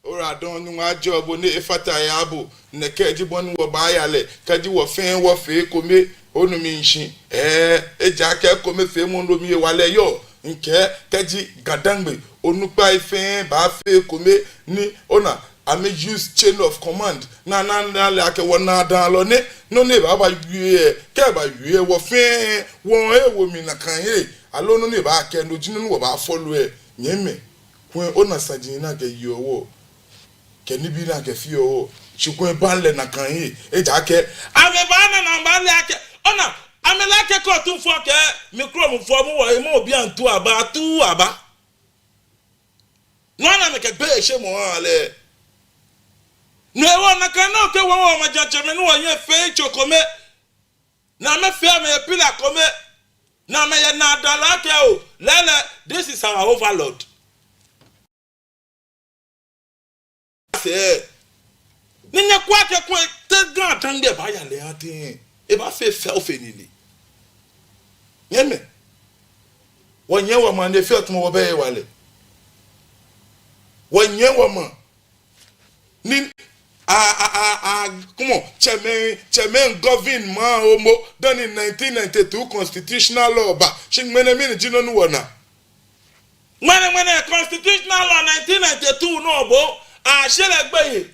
Oyiwaladɔŋŋ, Nyɔŋmɔ ajɔɔ bo ni efata he aha bo, nɛkɛ ji bɔ ni wɔbaaya lɛ, kɛji wɔ fɛɛ wɔfee ekome, onu mi shishi, eh, ejaakɛ ekomefeemɔ nɔ mli hewalɛ yɔɔ, mikɛɛ, kɛji Ga Dangme onukpai fɛɛ baafee ekome ni, ona, amɛ use chain of command. Na, na, na, lɛ akɛ wɔnaadamɔlɔ nɛ, nɔ ni ebaawie, kɛ ebaawie, wɔ fɛɛ, wɔ ewo mli nakai he. Aloo nɔ ni ebaakɛɛ, no ji nɔ ni wɔbaa follow lɛ, nyɛmimɛi. Kwɛ, ona saji ni akɛyeɔ wɔ. Kɛ nibii ni akɛfeɔ wɔ. Shi kwɛ, ebaaa lɛ nakai he. Ejaakɛ, amɛbaana ni amɛbaale akɛ, ona, amɛle akɛ kɛ otumfoɔ kɛ, mi kromfo mu wɔ, emɔ obi antu aba, atu aba. No hewɔ ni amɛkɛ gbeyeishemɔ aha lɛ. No hewɔ nakai nɔŋŋ kɛ wɔ, wɔ majiatsɛmɛi ni wɔnyɛ wɔfee yitso kome. Ni amɛfee amɛyɛ pillar kome. Ni amɛyɛ naadamɔlɔ akɛ oo, lɛɛlɛŋ, this is our overlord. Sɛɛ. Ni nyɛkwɛa akɛ kwɛ, te Ga Dangme baaya lɛ atɛŋ. Ebaafee fɛo fe nine. Nyɛmimɛi. Wɔnyɛ wɔmaŋ ni efee tamɔ wɔbɛ hewalɛ. Wɔnyɛ wɔmaŋ. Ni A, a, a, a, come on, tsɛmɛi, tsɛmɛi govern maŋ momo dani nineteen ninety-two constitutional law ba. Shi ŋmɛnɛ mɛni ji nɔ ni wɔna? Ŋmɛnɛ, ŋmɛnɛ constitutional law nineteen ninety-two nɔ bo, ashe lɛ gbeyei.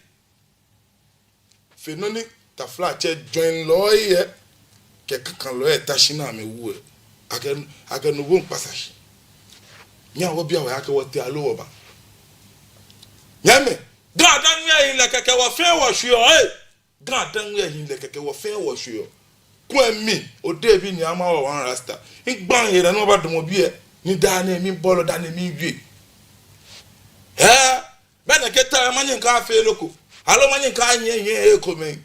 Fe nɔ ni taflatsɛ jwɛŋlɔi lɛ kɛ kakalɔi lɛ ta shi ni amɛwu lɛ. Akɛ, akɛ nubu miikpasa shi. Nyɛhaa wɔbia wɔhe akɛ wɔtee aloo wɔba. Nyɛmimɛi, Ga-Dangme ahiɛ lɛ kɛkɛ wɔ fɛɛ wɔshweɔ, ee. Ga-Dangme ahiɛ lɛ kɛkɛ wɔ fɛɛ wɔshweɔ. Kwɛ mi, Odehe bi Nii Amaa Wɔ One Rasta. Migba mihe ni maba damɔ biɛ, ni daa nɛɛ mibɔlɔ, daa nɛɛ miwie. Ee, bɛ nɛkɛ ta manyɛ mikafee loko. Aloo manyɛ mikanyɛ nyɛ ekomɛi.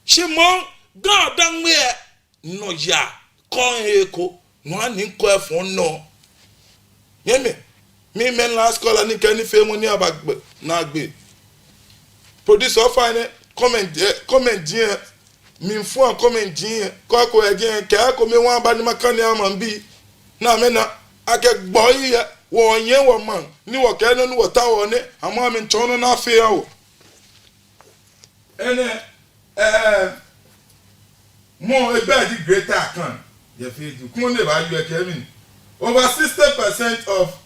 Shi moŋ Ga-Dangme lɛ nɔyaa kɔŋ he ko, nɔ ni mikɔ efɔŋ nɔ. Nyɛmimɛi, mi main last caller ni kɛ nifeemɔ ni aba gbɛ, naagbee. Producer, ofainɛ, comment, eh, comment ji, eh, miifua comment ji, eh, kɔ ko, eh, ji, eh, kɛ ko mi wa ba ni makane ama mibii. Ni amɛna akɛ gbɔi lɛ, wɔnyɛ wɔmaŋ, ni wɔkɛ nɔ ni wɔtaoɔ nɛ, amɛ amɛmiitsɔ nɔ ni afee aha wɔ. Enɛ, eh, mɔ egbɛi ji Greater Akan. Yɛ fɛɛ ji, kɔn ni baayɔɔ ekɛɛ mɛni? Over sixty percent of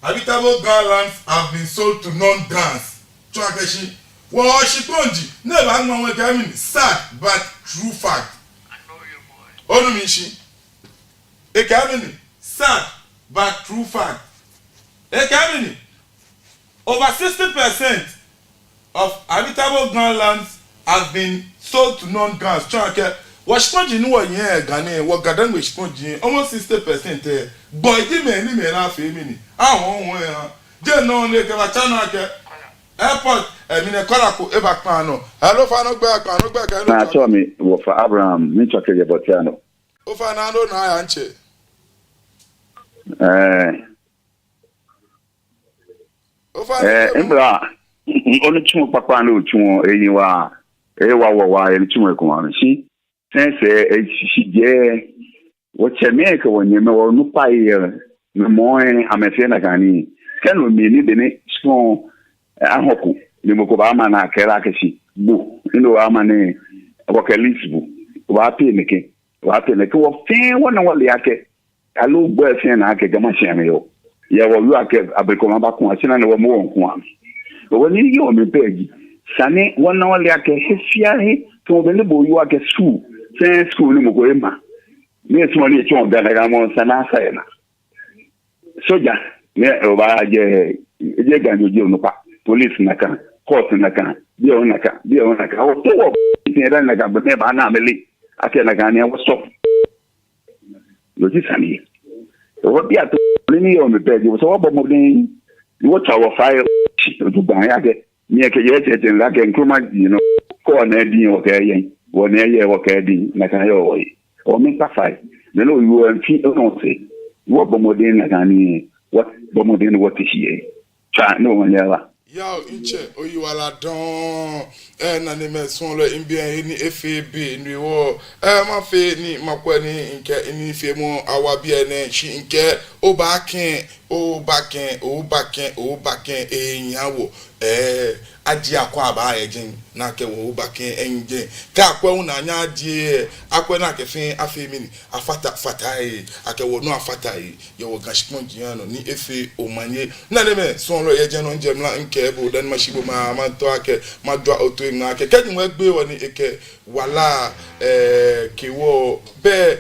habitable Ga lands have been sold to non-Gans. Tsɔɔ akɛ shi, wɔ shikpɔŋ ji, ni baaŋma wɔ ekɛɛ mɛni? Sad but true fact. Onu mi shishi. Ekɛɛ mɛni? Sad but true fact. Ekɛɛ mɛni? Over sixty percent of habitable Ga lands have been sold to non-Gans. Tsɔɔ akɛ, wɔ shikpɔji ni wɔyɔɔ yɛ Ga nɛɛ, wɔ Ga-Dangme shikpɔji, almost sixty percent lɛ, gbɔi ji mɛi ni amɛnaa fee mɛni? Ahɔɔ ahɔɔ aha. Jeee nɔ ni ekɛba tsɔɔ akɛ airport, eh, mɛni, caller ko eba kpaa nɔ. Hello, ofainɛ ogbɛi, kpaa nɔ ogbɛi kɛ he ni otsɛɔ. Naa, atsɛɔ mi Wɔfa Abraham, miitsɛ kɛjɛ Bortianor. Ofainɛ, no naa ya ntsɛ. Eh. Ofainɛ, eh, kɛ mɔ. Mbra, onitsumɔ kpakpa ni otsuɔ, eyi wa, eyi wa wɔ wa, yɛ nitsumɔ ekuma mi shi. Sɛnsɛ, eh, shi, shi jɛ, wɔtsɛmɛi kɛ wɔnyɛmɛi, wɔnukpai lɛ, mɛi mɔ lɛ, amɛfee nakai nii. Kɛ no mli ni be ni shikpɔŋ, eh, ahɔku, ni mɔ ko baama ni akɛɛ lɛ akɛ shi, bo, ni obaama ni, wɔkɛ lease bo, obaapay nɛkɛ, obaapay nɛkɛ, wɔ fɛɛ wɔna wɔle akɛ, aloo gbɔi fɛɛ na akɛ Ga Mashi amɛyɔɔ. Yɛ wɔyɔɔ akɛ abele ko maba ku ashi ni wɔmɔ wɔŋku amɛ. Wɔ ni yɔɔ mli pɛ ji, esa ni wɔna wɔle akɛ he fɛɛ he, tamɔ bɔ ni bo oyɔɔ akɛ school, sɛɛ school ni mɔ ko ema. Ni esumɔɔ ni etsɔ Ga nakai mɔ esa ni asa yɛ naa. Soja, ni obaajɛ, ejɛ Ganyo ji onukpa. Police nakai, court nakai, biɛ nakai, biɛ nakai. Wɔtee wɔ, etiɛ da nakai, bɛ mɛi baana amɛle akɛ nakai ni wɔsɔ. No ji sane lɛ. Wɔbiɛ to, ni ni yɔɔ mli pɛ ji, wɔsɔɔ wɔbɔ mɔdɛŋ, ni wɔtsa wɔfai, shi to jogbaŋŋ ya kɛ. Ni ekɛɛ yɛ tsɛtsɛ la kɛ Nkrumah, you know, kɛ wɔna edin wɔkɛɛ yɛŋ, wɔna eyɛ wɔkɛɛ edin, nakai yɔɔ wɔyi. Wɔmiikpa fai, ni no yɔɔ mfi, no sɛɛ. Wɔbɔ mɔdɛŋ nakai ni, wɔbɔ mɔdɛŋ ni wɔte shi yɛ. Tsa, ni wɔnyɛ wa. Yao, ntsɛ, oyiwaladɔŋŋ. Eh, nanemɛi suɔlɔi, mibi he ni efee be ni wɔ, eh, mafee ni makwɛ ni mikɛ minifeemɔ awa biɛ nɛɛ shi mikɛɛ, obaakɛɛ, obaakɛɛ, obaakɛɛ, obaakɛɛ, eh, nyɛ wɔ, eh, ajie akɔ aba yɛ jɛŋ, ni akɛ wɔ obaakɛɛ, eh, jɛŋ. Kɛ akwɛ wu ni anyɛ ajie, akwɛ ni akɛ fɛɛ afee mɛni, afata, fata, eh, akɛ wɔnɔ afata, eh. Yɛ wɔ Ga shikpɔŋ ji anɔ ni efee omanye. Nanemɛi suɔlɔi, yɛ jɛmɛ nɔŋŋ jɛmɛ la mikɛɛ bo dani mashi bo ma, matao akɛ majwa otoi ŋmaa akɛ kɛji ŋwɛi gbe wɔ ni ekɛ wala, eh, kɛ wɔ bɛ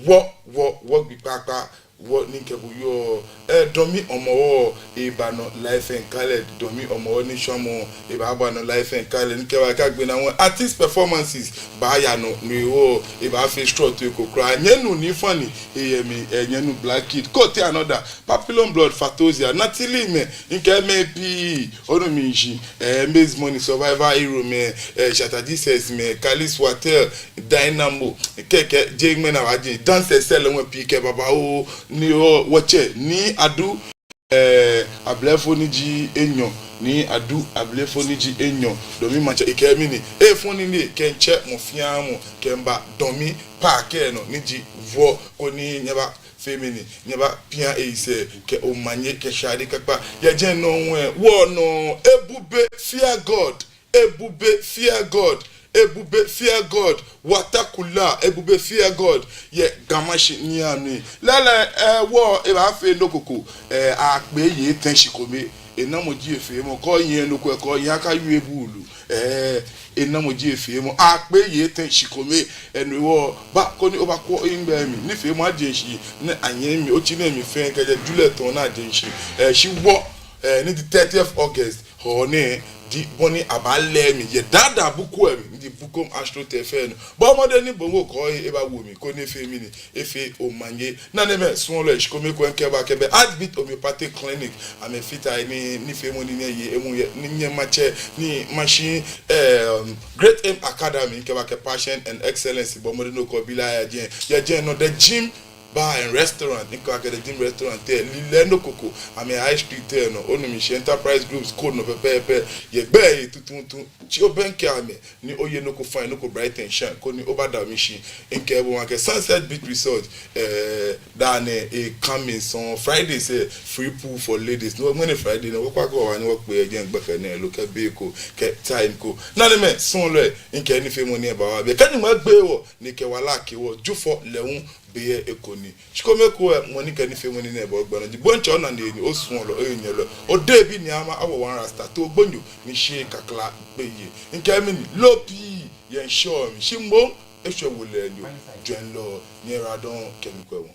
wɔ, wɔ, wɔ gbi kpakpa, wɔ ni kɛ bo yɔɔ, eh, Dɔmi Hɔmɔwɔ, eba nɔ live and colour, Dɔmi Hɔmɔwɔ ni shwamɔ, eba, eba nɔ live and colour, ni kɛ wɔ ka gbe naa wɔ artist performances, baaya nɔ, ni wɔ, ebaafee srɔto ko kwraa. Nyɛnu Nii Funny, eyɛ mli, eh, nyɛnu Black Kid, Kote Another, Papillon Blood, Fatozia, Natalie mɛi, mikɛɛ mɛi pii, onu mi shishi, eh, Maze Money, Survivor Hero mɛi, eh, Shatta Jesus mɛi, Kalis Watel, Dynamo, kɛkɛ, jɛmɛ naa wa jɛ, dancers lɛ ŋwɛi pii kɛ babaoo, ni wɔ, wɔtsɛ, Nii Adu, eh, Ablefo ni ji enyɔ, Nii Adu Ablefo ni ji enyɔ, Dɔmi maŋtsɛ, ekɛɛ mɛni, efɔŋ ni ni kɛ ntsɛ mɔ fɛɛ mɔ, kɛmiiba Dɔmi park lɛ nɔ, ni ji wɔ, koni nyɛba, fee mɛni, nyɛbapia eyi sɛɛ kɛ omanye kɛ shade kpakpa yɛ jɛmɛ nɔŋŋ. Wɔnɔ Ebube Fear God, Ebube Fear God, Ebube Fear God, Watakula, Ebube Fear God, yɛ Ga Mashie niiamli. Lɛɛlɛŋ, eh, wɔ, ebaafee nɔ ko ko, eh, akpe yɛ tɛŋ shikome. Enamɔ ji efeemɔ, kɛ ohiɛ nɔ ko, kɛ ohiɛ aka yue buulu. Eh, enamɔ ji efeemɔ, akpe yɛ tɛŋ shikome. Enɛ hewɔ, ba koni obakwɛ ohiŋmɛi mli. Nifeemɔ ajeŋshi ni anyɛmi, otsi nɛɛ mli fɛɛ kɛjɛ July tɔŋ ni ajeŋshi. Eh, shi wɔ, eh, ni ji thirtieth August, hɔ nɛɛ ji bɔ ni abaale mli yɛ Dada Bukom mli, ni ji Bukom Astro Turf nɔ. Bɔ mɔdɛŋ ni bo hu okɛ ohe ebawo mli koni efee mɛni, efee omanye. Nanemɛi suɔlɔi, shikome ko mikɛba akɛ bɛ Heartbeat Homeopathic Clinic, amɛfata he ni nifeemɔ ni nyɛye emuu yɛ, ni nyɛmatsɛ ni machine, eh, Great Aim Academy, mikɛba akɛ Passion and Excellence, bɔ mɔdɛŋ ni okɛ obi lɛ aya jɛi. Yɛ jɛi nɔ The Gym Bar and Restaurant, mikɛba akɛ The Gym Restaurant lɛ, lilɛi nɔ ko ko, amɛyɛ High Street lɛ nɔ, onu mi shishi, Enterprise Groups code nɔ pɛpɛɛpɛ, yɛ gbɛ he tuuntu, tsi obɛŋkɛ amɛ, ni oye nɔ ko fine, nɔ ko bright and shine, koni obada mi shi. Mikɛɛ bo akɛ Sunset Beach Resort, eh, daa nɛɛ e coming soon, Friday sɛɛ, free pool for ladies. No, ŋmɛnɛ Friday nɛɛ, wɔkpa ko wa ni wɔkpe yɛ jɛi gbɛkɛ nɛɛ, lo kɛ be ko, kɛ time ko. Nanemɛi suɔlɔi, mikɛɛ nifeemɔ nɛɛ bawa biɛ. Kɛ Nyɔŋmɔ egbe wɔ, ni ekɛ wala ke wɔ, Jufɔ lɛ hu be yɛ eko ni. Shikome ekoŋŋ, mɔ ni kɛ nifeemɔ nɛɛ bɔ gbɛ nɔ ji bo diɛŋtsɛ onane ni osuɔlɔ, ohenyɛlɔ, odebi ni ama awɔ wan rasta to gbonyo ni shi kakla gbeyei. Mikɛɛ mɛni, loo pii yɛ ŋshɔ mli, shi moŋ eshwɛ wolɛnyo, jwɛŋlɔ, nyɛradɔŋ kɛ mikwɛ wɔ.